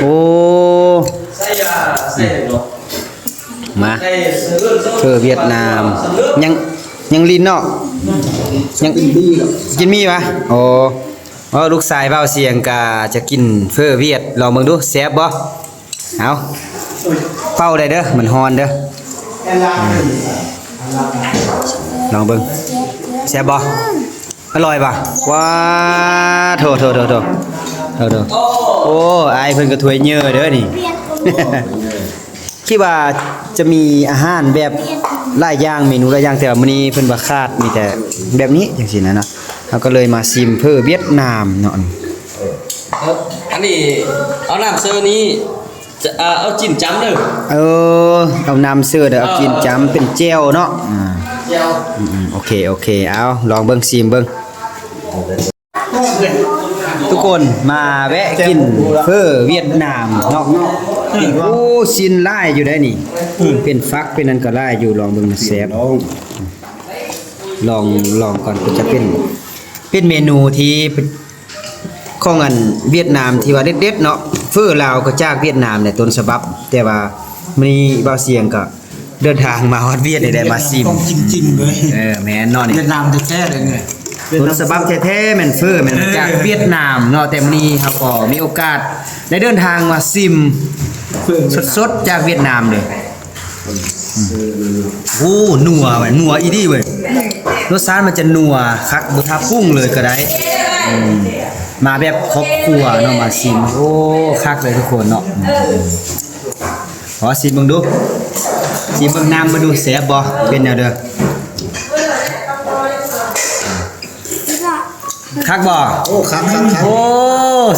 ໂອ້ ໃສ່ ອ່າ ໃສ່ເນາະ ມາ ເຝີຫວຽດນາມ ຍັງ ຍັງລີນເນາະ ຍັງກິນໝີ່ຫວາ? ໂອ້ ເອີ ລູກຊາຍບ່າວສຽງກະຈະກິນເຝີຫວຽດ ລອງເບິ່ງດູ ແຊບບໍ່? ເອົາ ເປົ່າໄດ້ເດີ ມັນຮ້ອນເດີ. ລອງເບິ່ງ ແຊບບໍ່? ອະລ່ອຍບໍ່? ວ້າ ໂຖໆໆໆ ໂຖໆ ໂອ້ ອ້າຍເພິ່ນກໍຖ້ວຍເຍີເດີນີ້. ຄິດວ່າຈະມີອາຫານແບບຫຼາຍຢ່າງ ເມນູຫຼາຍຢ່າງ ແຕ່ວ່າມື້ນີ້ເພິ່ນວ່າຂາດ ມີແຕ່ແບບນີ້ຈັ່ງຊີ້ນະເນາະ. ເຮົາກໍເລີຍມາຊິມເຝີຫວຽດນາມເນາະ. ເອີ ອັນນີ້ເອົານ້ຳເຊີນີ້ ຈະ ເອົາ ເອົາຈີ່ນຈ້ຳເດີ. ເອີ ເອົານ້ຳເສີດ ເອົາຈີ່ນຈ້ຳເປັນແຈ່ວເນາະ. ອ່າ ແຈ່ວ. ອືມໆ ໂອເຄ ໂອເຄ ເອົາ ລອງເບິ່ງ ຊີມເບິ່ງ. ທຸກຄົນ ມາແວະກິນເຝີຫວຽດນາມເນາະ. ໂອ້ ຊີ້ນຫຼາຍຢູ່ໄດ໋ນີ້. ເປັນຝັກເປັນນັ້ນກໍຫຼາຍຢູ່ ລອງເບິ່ງນະ ແຊບ. ລອງ ລອງກ່ອນ ກໍຈະເປັນ ເປັນເມນູທີ່ ຂອງອັນຫວຽດນາມທີ່ວ່າເດັດໆເນາະ. ເຝີລາວກໍຈາກຫວຽດນາມແຫຼະ ຕົ້ນສະບັບ, ແຕ່ວ່າມື້ນີ້ບ່າວຊຽງກໍເດີນທາງມາຮອດຫວຽດນີ້ແຫຼະ ມາຊິມຂອງຈິງໆເລີຍ. ເອີ ແມ່ນເນາະນີ້ ຫວຽດນາມແທ້ໆເລີຍ. ຕົ້ນສະບັບແທ້ໆແມ່ນເຝີ ແມ່ນຈາກຫວຽດນາມເນາະ, ແຕ່ມື້ນີ້ເຮົາກໍມີໂອກາດໄດ້ເດີນທາງມາຊິມເຝີສົດໆຈາກຫວຽດນາມເລີຍ. ໂອ້ ນົວເວີ້ຍ ນົວອີ່ຫຼີເວີ້ຍ. ລົດຊາດມັນຈະນົວຄັກ ບໍ່ທາປຸງເລີຍກໍໄດ້. ອືມ ມາແບບຄອບຄົວເນາະ ມາຊິມ. ໂອ້ ຄັກເລີຍທຸກຄົນເນາະ. ຂໍຊິມເບິ່ງດູ ຊິມເບິ່ງນ້ຳເບິ່ງດູ ແຊບບໍ່ ເປັນແນວເດີ. ຄັກບໍ່? ໂອ້ ຄັກໆໆ. ໂອ້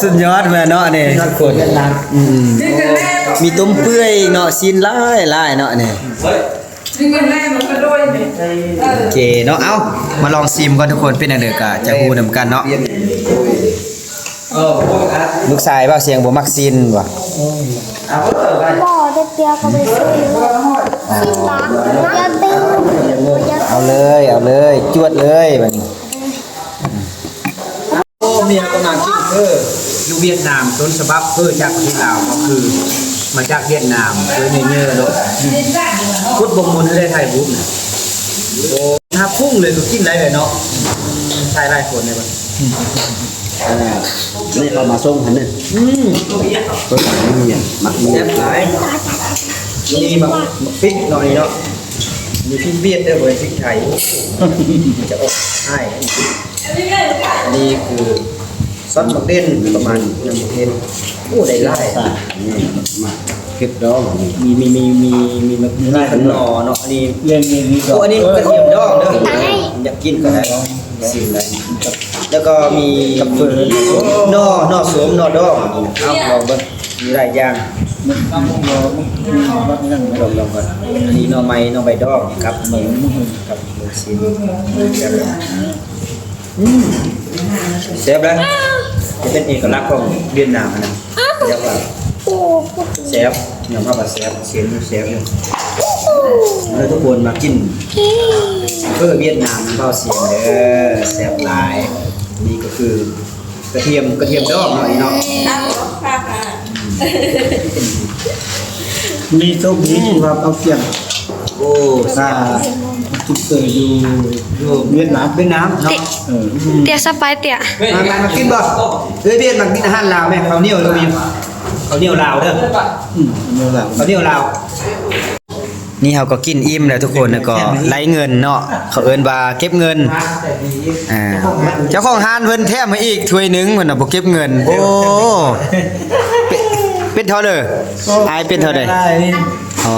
ສຸດຍອດເລີຍເນາະນີ້ ທຸກຄົນ. ອືມ ມີຕົ້ມເປື່ອຍອີກເນາະ ຊີ້ນຫຼາຍໆເນາະນີ້. ໂອເຄເນາະ ເອົ້າ ມາລອງຊີມກ່ອນທຸກຄົນ ເປັນຈັ່ງໃດກໍຈະຮູ້ນຳກັນເນາະ. ລູກຊາຍບ່າວຊຽງບໍ່ມັກຊີ້ນຫວາ? ບໍ່ ເດັກດຽວກໍໄປຊື້ຢູ່ຊີ້ນລະ ຢ່າຕື່ມ ເອົາເລີຍ ເອົາເລີຍ ຈວດເລີຍບາດນີ້. ໂອ້ ເມຍກໍມາກິນເຝີຢູ່ຫວຽດນາມ ຕົ້ນສະບັບເຝີຈາກປະເທດລາວກໍຄືມາຈາກຫວຽດນາມ ເຝີເນເຢີເນາະ. ອືມ ກົດເບິ່ງມົນໃຫ້ໄດ້ຖ່າຍຮູບນະ. ໂອ້ ຫາປຸ້ງເລີຍກໍກິນໄດ້ເລີຍເນາະ. ອືມ ຖ່າຍຫຼາຍຄົນເລີຍບັດ. ອືມ ເອີ ນີ້ເຂົາມາສົ່ງຫັ້ນເດີ. ອືມ ເພິ່ນມັກມີ ມັກມີ ແຊບຫຼາຍ. ນີ້ໝາກ ໝາກພິກໜ້ອຍເນາະ. ມີພິກຫວຽດເດີ ບໍ່ແມ່ນພິກໄທ ມັນຈະອອກຮ້າຍ. ອັນນີ້ຄືຊອດໝາກເດັ່ນ ປະມານນັ້ນ ໝາກເດັ່ນ. ໂອ້ ໄດ້ຫຼາຍ ນີ້ໝາກເຜັດດອງ. ມີ ມີ ມີ ມີ ມີໝາກ ມີຂະໜໍເນາະ. ອັນນີ້ ໂອ້ ອັນນີ້ກະທຽມດອງເດີ. ຢາກກິນກໍໄດ້ ຊິມໄດ້. ແລ້ວກໍມີ ກັບເຝີ ໜໍ່ ໜໍ່ສົ້ມ ໜໍ່ດອງ. ເອົາ ລອງເບິ່ງ ມີຫຼາຍຢ່າງ. ລອງ ລອງກ່ອນ. ອັນນີ້ໜໍ່ໄມ້ ໜໍ່ໄມ້ດອງກັບໝູ ກັບໝູຊີ້ນ. ອືມ ແຊບເລີຍ ຈະເປັນເອກະລັກຂອງຫວຽດນາມຫັ້ນນະ. ແຊບ ຍອມຮັບວ່າແຊບ ເຊນແຊບຢູ່. ເດີ ທຸກຄົນ ມາກິນເຝີຫວຽດນາມນຳບ່າວຊຽງເດີ ແຊບຫຼາຍ. ນີ້ກໍຄື ກະທຽມ ກະທຽມດອງເນາະ ນີ້ເນາະ. ມີໂຊກດີທີ່ວ່າເຮົາສຽງ ໂອ້ ສາທຸກເຕີຢູ່ ຢູ່ຫວຽດນາມ ຫວຽດນາມເນາະ. ເອີ ຕຽສະບາຍຕຽ ມາ ມາ ມາກິນບໍ່? ເອີ ຫວຽດ ມາກິນອາຫານລາວແມ ເຂົ້າໜຽວກໍມີ ເຂົ້າໜຽວລາວເດີ. ອືມ ເຂົ້າໜຽວລາວ ເຂົ້າໜຽວລາວ. ນີ້ເຮົາກໍກິນອີ່ມແລ້ວທຸກຄົນ ແລ້ວກໍໄລ່ເງິນເນາະ ເຂົາເອີ້ນວ່າເກັບເງິນ. ອ່າ ເຈົ້າຂອງຮ້ານເພິ່ນແຖມໃຫ້ອີກຖ້ວຍໜຶ່ງ ເພິ່ນວ່າບໍ່ເກັບເງິນ. ໂອ້ ເປັນ ເປັນເທົ່າເລີ? ອ້າຍເປັນເທົ່າໃດ? ອໍ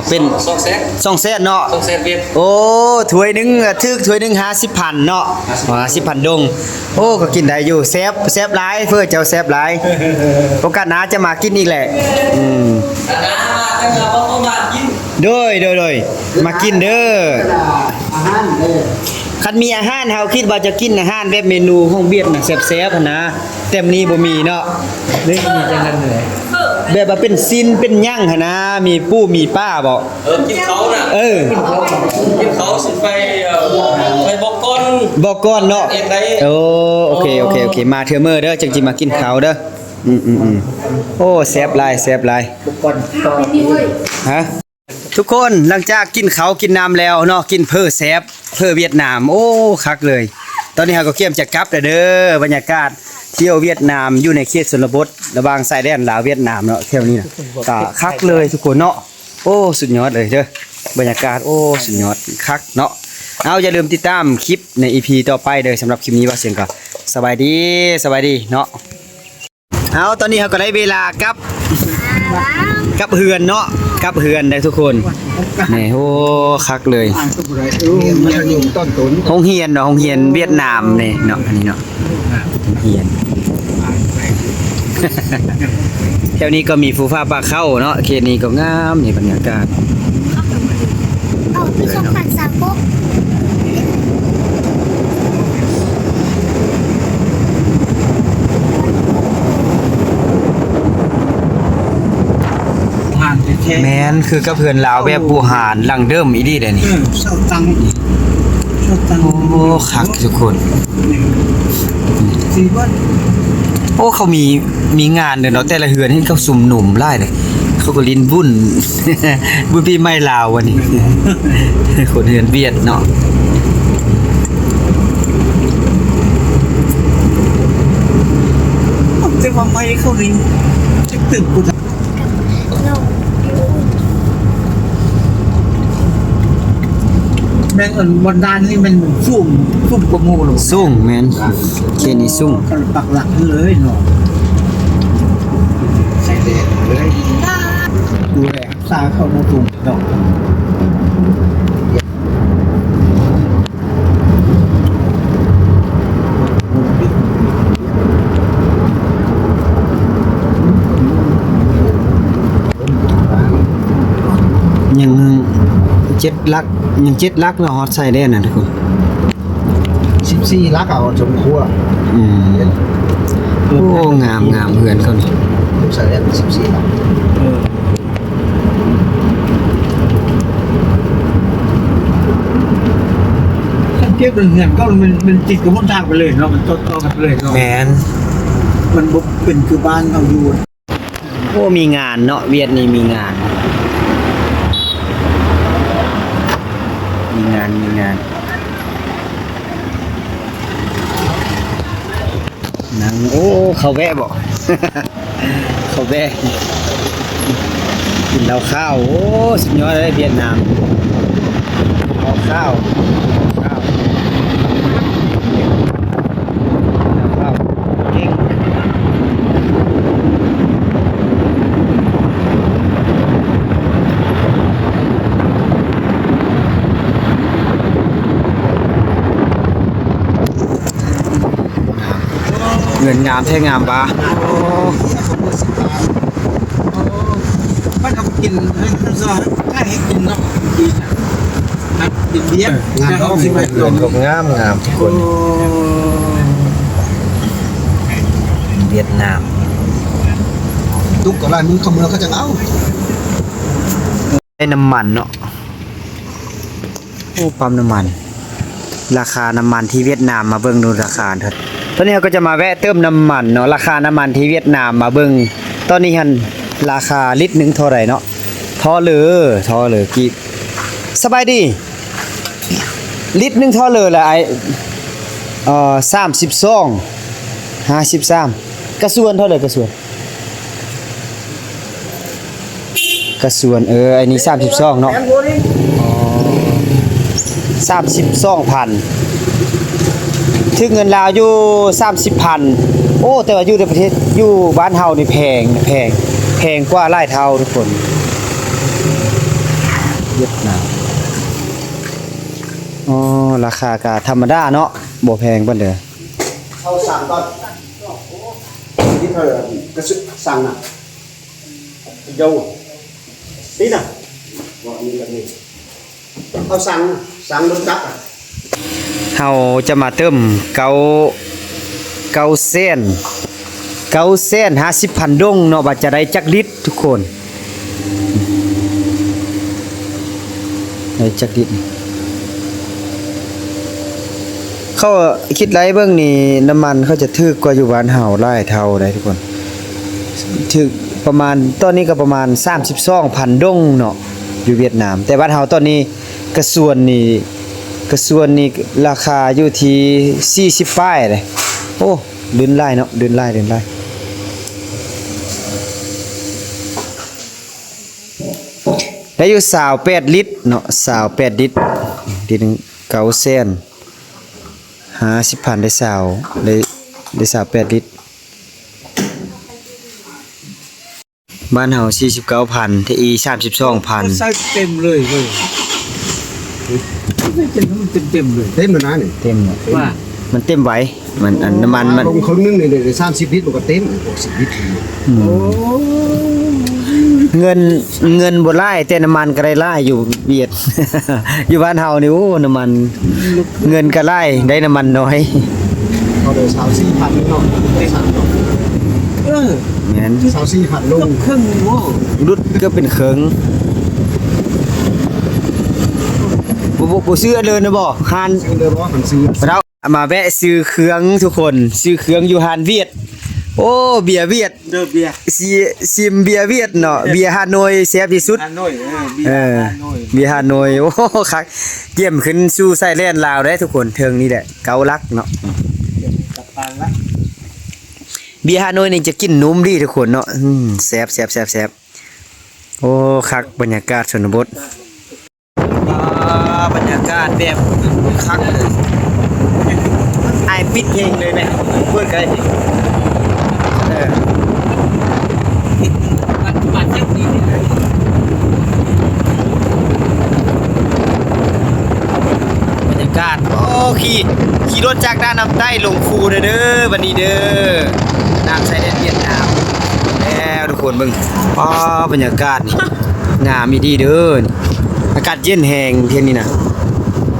ເປັນສອງແສນ ສອງແສນເນາະ ສອງແສນຫວຽດ. ໂອ້ ຖ້ວຍໜຶ່ງ ຖືກຖ້ວຍໜຶ່ງຫ້າສິບພັນເນາະ ຫ້າສິບພັນດົງ. ໂອ້ ກໍກິນໄດ້ຢູ່ ແຊບ ແຊບຫຼາຍ ເຝີເຈົ້າແຊບຫຼາຍ. ໂອກາດໜ້າຈະມາກິນອີກແຫຼະ. ອືມ ໂດຍ ໂດຍ ໂດຍ ມາກິນເດີ. ຄັນມີອາຫານ ເຮົາຄິດວ່າຈະກິນອາຫານແບບເມນູຂອງຫວຽດນາມແຊບໆຫັ້ນນະ ແຕ່ມື້ນີ້ບໍ່ມີເນາະ. ນີ້ມີຈັ່ງນັ້ນເລີຍ ແບບວ່າເປັນຊີ້ນເປັນຫຍັງຫັ້ນນະ ມີປູມີປາບໍ? ເອີ ກິນເຂົ້ານະ ເອີ ກິນເຂົ້າຊິໄປ ເອີ ໄປບອກກ່ອນ ບອກກ່ອນເນາະ. ໂອ້ ໂອເຄ ໂອເຄ ໂອເຄ ມາເທື່ອມື້ເດີ ຈຶ່ງຊິມາກິນເຂົ້າເດີ. ອືມໆໆ ໂອ້ ແຊບຫຼາຍ ແຊບຫຼາຍ. ຮະ ທຸກຄົນ ຫຼັງຈາກກິນເຂົ້າກິນນ້ຳແລ້ວເນາະ ກິນເຝີແຊບ ເຝີຫວຽດນາມ ໂອ້ ຄັກເລີຍ. ຕອນນີ້ເຮົາກໍກຽມຈະກັບແລ້ວເດີ. ບັນຍາກາດທ່ຽວຫວຽດນາມ ຢູ່ໃນເຂດຊົນນະບົດ ລະຫວ່າງຊາຍແດນລາວຫວຽດນາມເນາະ ແຖວນີ້ນະ ກະຄັກເລີຍທຸກຄົນເນາະ. ໂອ້ ສຸດຍອດເລີຍເດີ ບັນຍາກາດ ໂອ້ ສຸດຍອດ ຄັກເນາະ. ເອົາ ຢ່າລືມຕິດຕາມຄລິບໃນອີພີຕໍ່ໄປເດີ. ສຳລັບຄລິບນີ້ ບ່າວຊຽງກໍສະບາຍດີ ສະບາຍດີເນາະ. ເອົາ ຕອນນີ້ເຮົາກໍໄດ້ເວລາກັບ ກັບເຮືອນເນາະ ກັບເຮືອນເດີທຸກຄົນ. ນີ້ ໂອ້ ຄັກເລີຍ ໂຮງຮຽນເນາະ ໂຮງຮຽນຫວຽດນາມນີ້ເນາະ ອັນນີ້ເນາະ ໂຮງຮຽນ. ແຖວນີ້ກໍມີພູຜາປ່າເຂົ້າເນາະ ເຂດນີ້ກໍງາມ ນີ້ບັນຍາກາດ. ເອົາ ປີສອງພັນຊາວຫົກ ແມ່ນ ຄືກັບເຮືອນລາວແບບບູຮານ ໂອ້ ຫຼັງເດີມອີ່ຫຼີເດ້ນີ້. ເອີ ເຊົາຕັງ ເຊົາຕັງ. ໂອ້ ຄັກທຸກຄົນ. ໂອ້ ເຂົາມີ ມີງານເດ້ເນາະ ແຕ່ລະເຮືອນເຫັນເຂົາຊຸມນຸມຫຼາຍເດ້ ເຂົາກໍຫຼິ້ນບຸນ ບຸນປີໃໝ່ລາວອັນນີ້ ຄົນເຮືອນຫວຽດເນາະ. ແຕ່ວ່າໄມ້ເຂົານີ້ຈັກຕຶກບໍ່ ແມ່ນ ອັນ ບ່ອນດ່ານນີ້ແມ່ນສູງ ສູງກວ່າໝູ່ເນາະ. ສູງ ແມ່ນ ເຂດນີ້ສູງ ປັກຫຼັກເລີຍເນາະ. ຊາຍແດນເລີຍ ດູແລຮັກສາເຂົາເນາະ ສູງເນາະ. ຍັງເຈັດຫຼັກ ຍັງເຈັດຫຼັກເນາະ ຮອດຊາຍແດນນະທຸກຄົນ. ສິບສີ່ຫຼັກເອົາສົມຄວນ. ອືມ ໂອ້ ງາມ ງາມເຮືອນເຂົານີ້ ຢູ່ຊາຍແດນສິບສີ່ຫຼັກ. ເອີ ຄັນປຽບເປັນເຮືອນເຂົາ ມັນ ມັນຕິດກັບຫົນທາງໄປເລີຍເນາະ ມັນຕໍ່ໆກັນໄປເລີຍເນາະ. ແມ່ນ ມັນບໍ່ເປັນຄືບ້ານເຮົາຢູ່. ໂອ້ ມີງານເນາະ ຫວຽດນີ້ມີງານ ມີງານ ມີງານ. ນັ່ງ ໂອ້ ເຂົາແວະບໍ່? ເຂົາແວະກິນເຫຼົ້າຂາວ. ໂອ້ ສຸດຍອດເລີຍຫວຽດນາມ ເຫຼົ້າຂາວ ເຫຼົ້າຂາວ ເຫຼົ້າຂາວ ເກັ່ງ. ເຮືອນງາມແທ້ງາມວ່າ ມັນເອົາກິນ ໃຫ້ກິນເນາະ ກິນເບຍ. ເອີ ງາມ ເຮືອນງາມ ງາມທຸກຄົນ. ໂອ້ ຫວຽດນາມ ຕຸກກໍລາຍມືເຂົາເມືອເຂົາຈະເອົາ ໃຊ້ນ້ຳມັນເນາະ. ໂອ້ ປ້ຳນ້ຳມັນ ລາຄານ້ຳມັນທີ່ຫວຽດນາມ ມາເບິ່ງດູລາຄາເຖິງ. ຕອນນີ້ເຮົາກໍຈະມາແວະເຕີມນ້ຳມັນເນາະ ລາຄານ້ຳມັນທີ່ຫວຽດນາມ ມາເບິ່ງຕອນນີ້ຫັ້ນ ລາຄາລິດໜຶ່ງເທົ່າໃດເນາະ? ທໍ່ເລີ ທໍ່ເລີກີບ. ສະບາຍດີ ລິດໜຶ່ງທໍ່ເລີລະອ້າຍ? ເອີ ສາມສິບສອງ ຫ້າສິບສາມ. ກະຊວນເທົ່າໃດ ກະຊວນ? ກະຊວນ ເອີ ອັນນີ້ສາມສິບສອງເນາະ. ອໍ ສາມສິບສອງພັນ ຖືກເງິນລາວຢູ່ສາມສິບພັນ. ໂອ້ ແຕ່ວ່າຢູ່ໃນປະເທດ ຢູ່ບ້ານເຮົານີ້ແພງ ແພງ ແພງກວ່າຫຼາຍເທົ່າທຸກຄົນ. ຫວຽດນາມ ອໍ ລາຄາກະທຳມະດາເນາະ ບໍ່ແພງປານໃດ. ເອົາສາມກ່ອນ ທີ່ເຂົາກະຊວນສັ່ງນະ ເອົາ ນີ້ນະ ບໍ່ ອັນນີ້ແບບນີ້ ເອົາສັ່ງ ສັ່ງລົດຈັກອະ. ເຮົາຈະມາເຕີມເກົ້າ ເກົ້າແສນ ເກົ້າແສນຫ້າສິບພັນດົງເນາະ ວ່າຈະໄດ້ຈັກລິດ ທຸກຄົນ ໄດ້ຈັກລິດ. ເຂົາຄິດໄລ່ເບິ່ງນີ້ ນ້ຳມັນເຂົາຈະຖືກກວ່າຢູ່ບ້ານເຮົາຫຼາຍເທົ່າໃດ໋ທຸກຄົນ. ຖືກປະມານ ຕອນນີ້ກໍປະມານສາມສິບສອງພັນດົງເນາະ ຢູ່ຫວຽດນາມ. ແຕ່ບ້ານເຮົາຕອນນີ້ ກະຊວນນີ້ ກະຊວນນີ້ລາຄາຢູ່ທີ່ສີ່ສິບປາຍເດ້. ໂອ້ ລື່ນຫຼາຍເນາະ ລື່ນຫຼາຍ ລື່ນຫຼາຍ. ໄດ້ຢູ່ຊາວແປດລິດເນາະ ຊາວແປດລິດ ລິດໜຶ່ງເກົ້າແສນຫ້າສິບພັນ ໄດ້ຊາວ ໄດ້ ໄດ້ຊາວແປດລິດ. ບ້ານເຮົາສີ່ສິບເກົ້າພັນ ແຕ່ອີ່ສາມສິບສອງພັນ ໃສ່ເຕັມເລີຍເວີຍ ໃສ່ເຕັມ ເຕັມເລີຍ ເຕັມແລ້ວນະນີ້ ເຕັມແລ້ວ ວ່າ ມັນເຕັມໄວ ມັນ ອັນ ນ້ຳມັນມັນ ລົງເຄິ່ງໜຶ່ງນີ້ໄດ້ສາມສິບລິດ ມັນກໍເຕັມ ຫົກສິບລິດ. ອືມ ໂອ້ ເງິນ ເງິນບໍ່ຫຼາຍ ແຕ່ນ້ຳມັນກໍໄດ້ຫຼາຍຢູ່ຫວຽດ ຢູ່ບ້ານເຮົານີ້ ໂອ້ ນ້ຳມັນ ເງິນກໍຫຼາຍ ໄດ້ນ້ຳມັນໜ້ອຍ. ເຂົາໄດ້ຊາວສີ່ພັນເນາະ ເຕັມເນາະ. ເອີ ແມ່ນ ຊາວສີ່ພັນລົງ ເກືອບເຄິ່ງເນາະ ຫຼຸດເກືອບເປັນເຄິ່ງ. ບໍ່ ບໍ່ ບໍ່ຊື້ອັນເດີນນະບໍ່? ຮ້ານ ຊື້ເດີນບໍ່? ຫັ້ນຊື້ ເຮົາມາແວະຊື້ເຄື່ອງທຸກຄົນ ຊື້ເຄື່ອງຢູ່ຮ້ານຫວຽດ. ໂອ້ ເບຍຫວຽດ ເດີ ເບຍ ຊິ ຊິມເບຍຫວຽດເນາະ ເບຍ ເບຍຮ່າໂນ້ຍແຊບທີ່ສຸດ. ຮ່າໂນ້ຍ ເອີ ເບຍ ເອີ ຮ່າໂນ້ຍ ເບຍຮ່າໂນ້ຍ. ໂອ້ ຄັກ ກຽມຂຶ້ນສູ່ຊາຍແດນລາວໄດ໋ທຸກຄົນ ເທິງນີ້ແຫຼະ ເກົ້າຫຼັກເນາະ. ເບຍຮ່າໂນ້ຍນີ້ຈະກິນນຸ້ມດີທຸກຄົນເນາະ. ອືມ ແຊບໆໆໆ. ໂອ້ ຄັກ ບັນຍາກາດຊົນນະບົດ. ອ່າ ບັນຍາກາດແບບຄັກເລີຍ. ອ້າຍປິດເພງເລີຍແມະ ເປີດໄກ ເອີ ບັນຍາກາດ. ໂອ້ ຂີ່ ຂີ່ລົດຈາກດ່ານນ້ຳໃຕ້ລົງພູເດີ ບັດນີ້ເດີ ນ້ຳຊາຍແດນຫວຽດນາມແລ້ວ ທຸກຄົນເບິ່ງ. ປ້າ ບັນຍາກາດນີ້ ງາມອີ່ຫຼີເດີ ອາກາດເຢັນແຮງເທື່ອນີ້ນະ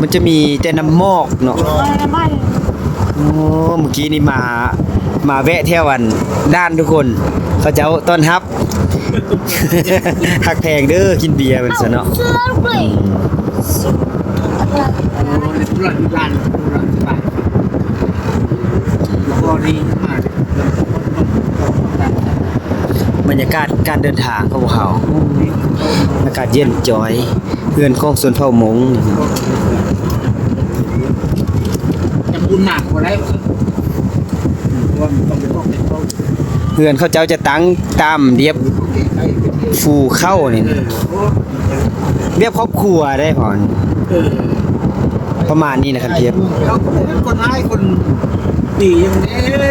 ມັນຈະມີແຕ່ນ້ຳໝອກເນາະ. ໂອ້ ມື້ກີ້ນີ້ມາ ມາແວະແຖວອັນດ່ານທຸກຄົນ ເຂົາເຈົ້າຕ້ອນຮັບ ຮັກແພງເດີ ກິນເບຍເພິ່ນຊັ້ນເນາະ. ບັນຍາກາດການເດີນທາງຂອງພວກເຮົາ ອາກາດເຢັນຈອຍ ເຮືອນຂອງຊົນເຜົ່າມົ້ງ ຈະປູນໜາກວ່າໄດ້ ເຮືອນເຂົາເຈົ້າຈະຕັ້ງຕາມລຽບພູເຂົານີ້ ແບບຄອບຄົວໄດ້ພໍ່ ເອີ ປະມານນີ້ນະຄັນທຽບ. ເຮົາກໍເປັນຄົນຮ້າຍຄົນດີຫຍັງເດ້.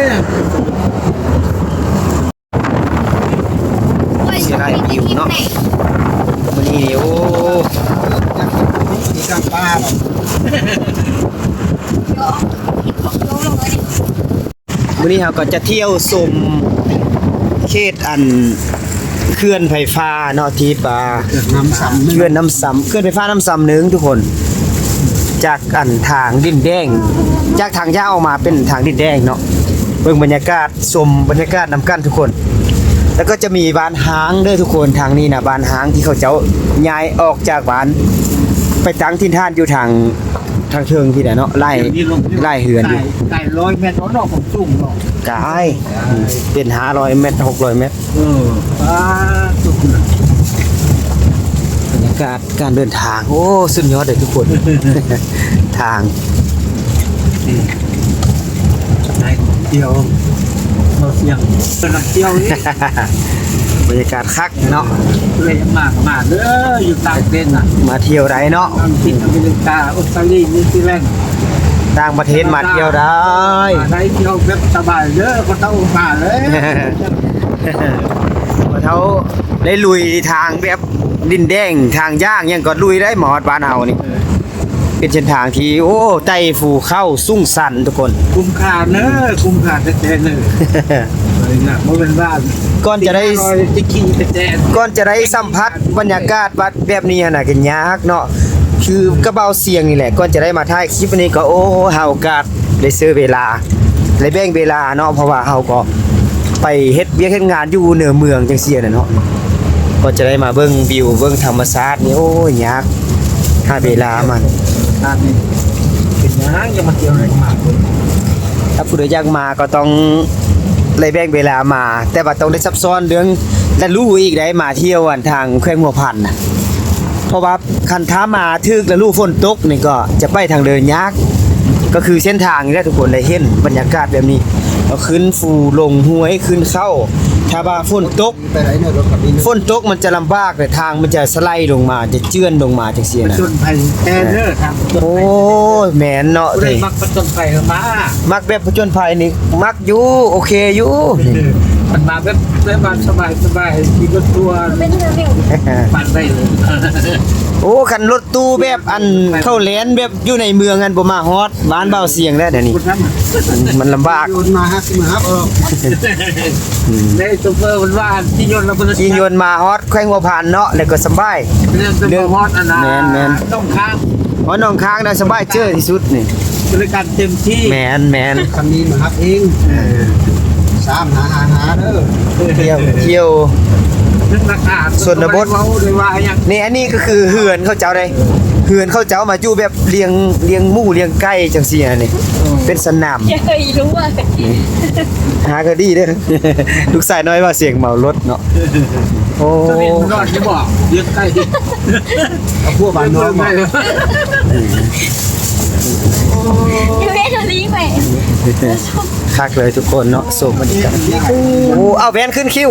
ເສຍດາຍວິວເນາະ ມື້ນີ້ນີ້ ໂອ້ ມີກາງປ່າ. ມື້ນີ້ເຮົາກໍຈະທ່ຽວຊົມເຂດອັນເຂື່ອນໄຟຟ້າເນາະ ທີ່ວ່າ ເຂື່ອນນ້ຳຊຳ ເຂື່ອນນ້ຳຊຳ ເຂື່ອນໄຟຟ້ານ້ຳຊຳໜຶ່ງທຸກຄົນ ຈາກອັນທາງດິນແດງ ຈາກທາງຍ່າງອອກມາເປັນທາງດິນແດງເນາະ. ເບິ່ງບັນຍາກາດ ຊົມບັນຍາກາດນຳກັນທຸກຄົນ. ແລ້ວກໍຈະມີບ້ານຮ້າງເດີທຸກຄົນ ທາງນີ້ນະ ບ້ານຮ້າງທີ່ເຂົາເຈົ້າຍ້າຍອອກຈາກບ້ານ ໄປຕັ້ງຖິ່ນຖານຢູ່ທາງ ທາງເທິງພີ້ແຫຼະເນາະ ຫຼາຍ ຫຼາຍເຮືອນຢູ່ ກາຍ ກາຍຮ້ອຍແມັດເນາະ ຄວາມສູງເນາະ ກາຍ ເປັນຫ້າຮ້ອຍແມັດ ຫົກຮ້ອຍແມັດ. ເອີ ປ້າ ສຸດນະ ບັນຍາກາດການເດີນທາງ ໂອ້ ສຸດຍອດເລີຍທຸກຄົນ ທາງ ນີ້ ໄດ້ທ່ຽວ ເອົາສຽງ ເປັນນຳທ່ຽວນີ້ ບັນຍາກາດຄັກ ເນາະ ເລີຍມາ ມາເດີ ຢູ່ຕ່າງປະເທດນະ ມາທ່ຽວໄດ້ເນາະ ອັງກິດ ອາເມລິກາ ອົດສະຕາລີ ນິວຊີແລນ ຕ່າງປະເທດມາທ່ຽວໄດ້ ມາໄດ້ ທ່ຽວແບບສະບາຍເດີ ພໍ່ເຖົ້າມາເລີຍ ພໍ່ເຖົ້າໄດ້ລຸຍທາງແບບດິນແດງ ທາງຍ່າງຫຍັງກໍລຸຍໄດ້ ມາຮອດບ້ານເຮົານີ້. ເອີ ເປັນເສັ້ນທາງທີ່ ໂອ້ ໄຕ່ພູເຂົາສູງຊັນທຸກຄົນ ຄຸ້ມຄ່າເນີ ຄຸ້ມຄ່າແທ້ໆເນີ ເອີ ນະ ບໍ່ແມ່ນວ່າ ກ່ອນຈະໄດ້ ຈະຂີ່ແທ້ໆ ກ່ອນຈະໄດ້ສຳຜັດບັນຍາກາດວັດແບບນີ້ຫັ້ນນະ ກໍຍາກເນາະ ຄືກັບເບົາສຽງນີ້ແຫຼະ ກ່ອນຈະໄດ້ມາຖ່າຍຄລິບອັນນີ້ກໍ ໂອ້ ຫາໂອກາດໄດ້ເຊີເວລາ ໄດ້ແບ່ງເວລາເນາະ ເພາະວ່າເຮົາກໍໄປເຮັດວຽກເຮັດງານຢູ່ເໜືອເມືອງຈັ່ງຊີ້ນະເນາະ ກໍຈະໄດ້ມາເບິ່ງວິວ ເບິ່ງທຳມະຊາດນີ້ ໂອ້ຍ ຍາກ ຫາເວລາມັນ ເປັນຫຍັງຈະມາທ່ຽວໃນມາ ຖ້າຜູ້ໃດຢາກມາກໍຕ້ອງໄດ້ແບ່ງເວລາມາ ແຕ່ວ່າຕ້ອງໄດ້ຊັບຊ້ອນເລື່ອງລະດູອີກໄດ໋ ມາທ່ຽວອັນທາງແຂວງຫົວພັນນະ ເພາະວ່າຄັນຖ້າມາຖືກລະດູຝົນຕົກນີ້ກໍຈະໄປທາງເດີນຍາກ ກໍຄືເສັ້ນທາງນີ້ແຫຼະ ທຸກຄົນໄດ້ເຫັນບັນຍາກາດແບບນີ້ ເອົາຂຶ້ນພູລົງຫ້ວຍ ຂຶ້ນເຂົາ ຖ້າວ່າຝົນຕົກ ຝົນຕົກມັນຈະລຳບາກ ແລະ ທາງມັນຈະສະໄລລົງມາ ຈະເຈື່ອນລົງມາຈັ່ງຊີ້ນະ ຜະຈົນໄພແທ້ເດີ ທາງຜະຈົນໄພ ໂອ້ຍ ແມ່ນເນາະ ຜູ້ໃດມັກຜະຈົນໄພກໍມາ ມັກແບບຜະຈົນໄພນີ້ ມັກຢູ່ ໂອເຄຢູ່ ເອີ ມາແບບ ແບບວ່າສະບາຍໆ ຂີ່ລົດທົວ ເປັນເຮືອວິວ ປັ່ນໄດ້ເລີຍ. ໂອ້ ຄັນລົດຕູ້ແບບອັນເຂົ້າແລນແບບຢູ່ໃນເມືອງຫັ້ນບໍ່ມາຮອດບ້ານບ່າວຊຽງແລ້ວດຽວນີ້ ມັນລຳບາກ. ຍົນມາຫາຊິມາຮັບເອົາ ອືມ ໄດ້ໂຊເຟີເພິ່ນວ່າຂີ່ຍົນລະເພິ່ນ ຂີ່ຍົນມາຮອດແຂວງຫົວພັນເນາະ ແລ້ວກໍສະບາຍ ແມ່ນ ແມ່ນ ແມ່ນ ໜອງຄາງ ຮອດໜອງຄາງນະສະບາຍເຈີທີ່ສຸດນີ້ ບໍລິການເຕັມທີ່. ແມ່ນໆ ຄັນນີ້ມາຮັບເອງ ເອີ ສາມຫ້າຫ້າຫ້າເດີ ທ່ຽວ ທ່ຽວ ເປັນລາຄາຊົນນະບົດ ເວົ້າໄດ້ວ່າຫຍັງ. ນີ້ ອັນນີ້ກໍຄືເຮືອນເຂົາເຈົ້າເດ້ ເຮືອນເຂົາເຈົ້າມາຢູ່ແບບລ້ຽງ ລ້ຽງໝູລ້ຽງໄກ່ຈັ່ງຊີ້ຫັ້ນນີ້ ເປັນສະໜາມ ຢ່າເຄີຍຮູ້ວ່າ ຫາກໍດີເດີ ລູກຊາຍນ້ອຍວ່າສຽງເມົາລົດເນາະ. ໂອ້ ສະວິນນອນຢູ່ບໍ່? ລ້ຽງໄກ່ ເອົາພວກບ້ານນອກບໍ່? ຢູ່ເວທາລີໄປ ຄັກເລີຍທຸກຄົນເນາະ ໂຊມບັນຍາກາດ. ໂອ້ ເອົາແວ່ນຂຶ້ນຄິວ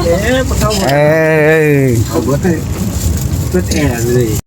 ເອີ ເອົາເບິດ ເບິດແອເລີຍ.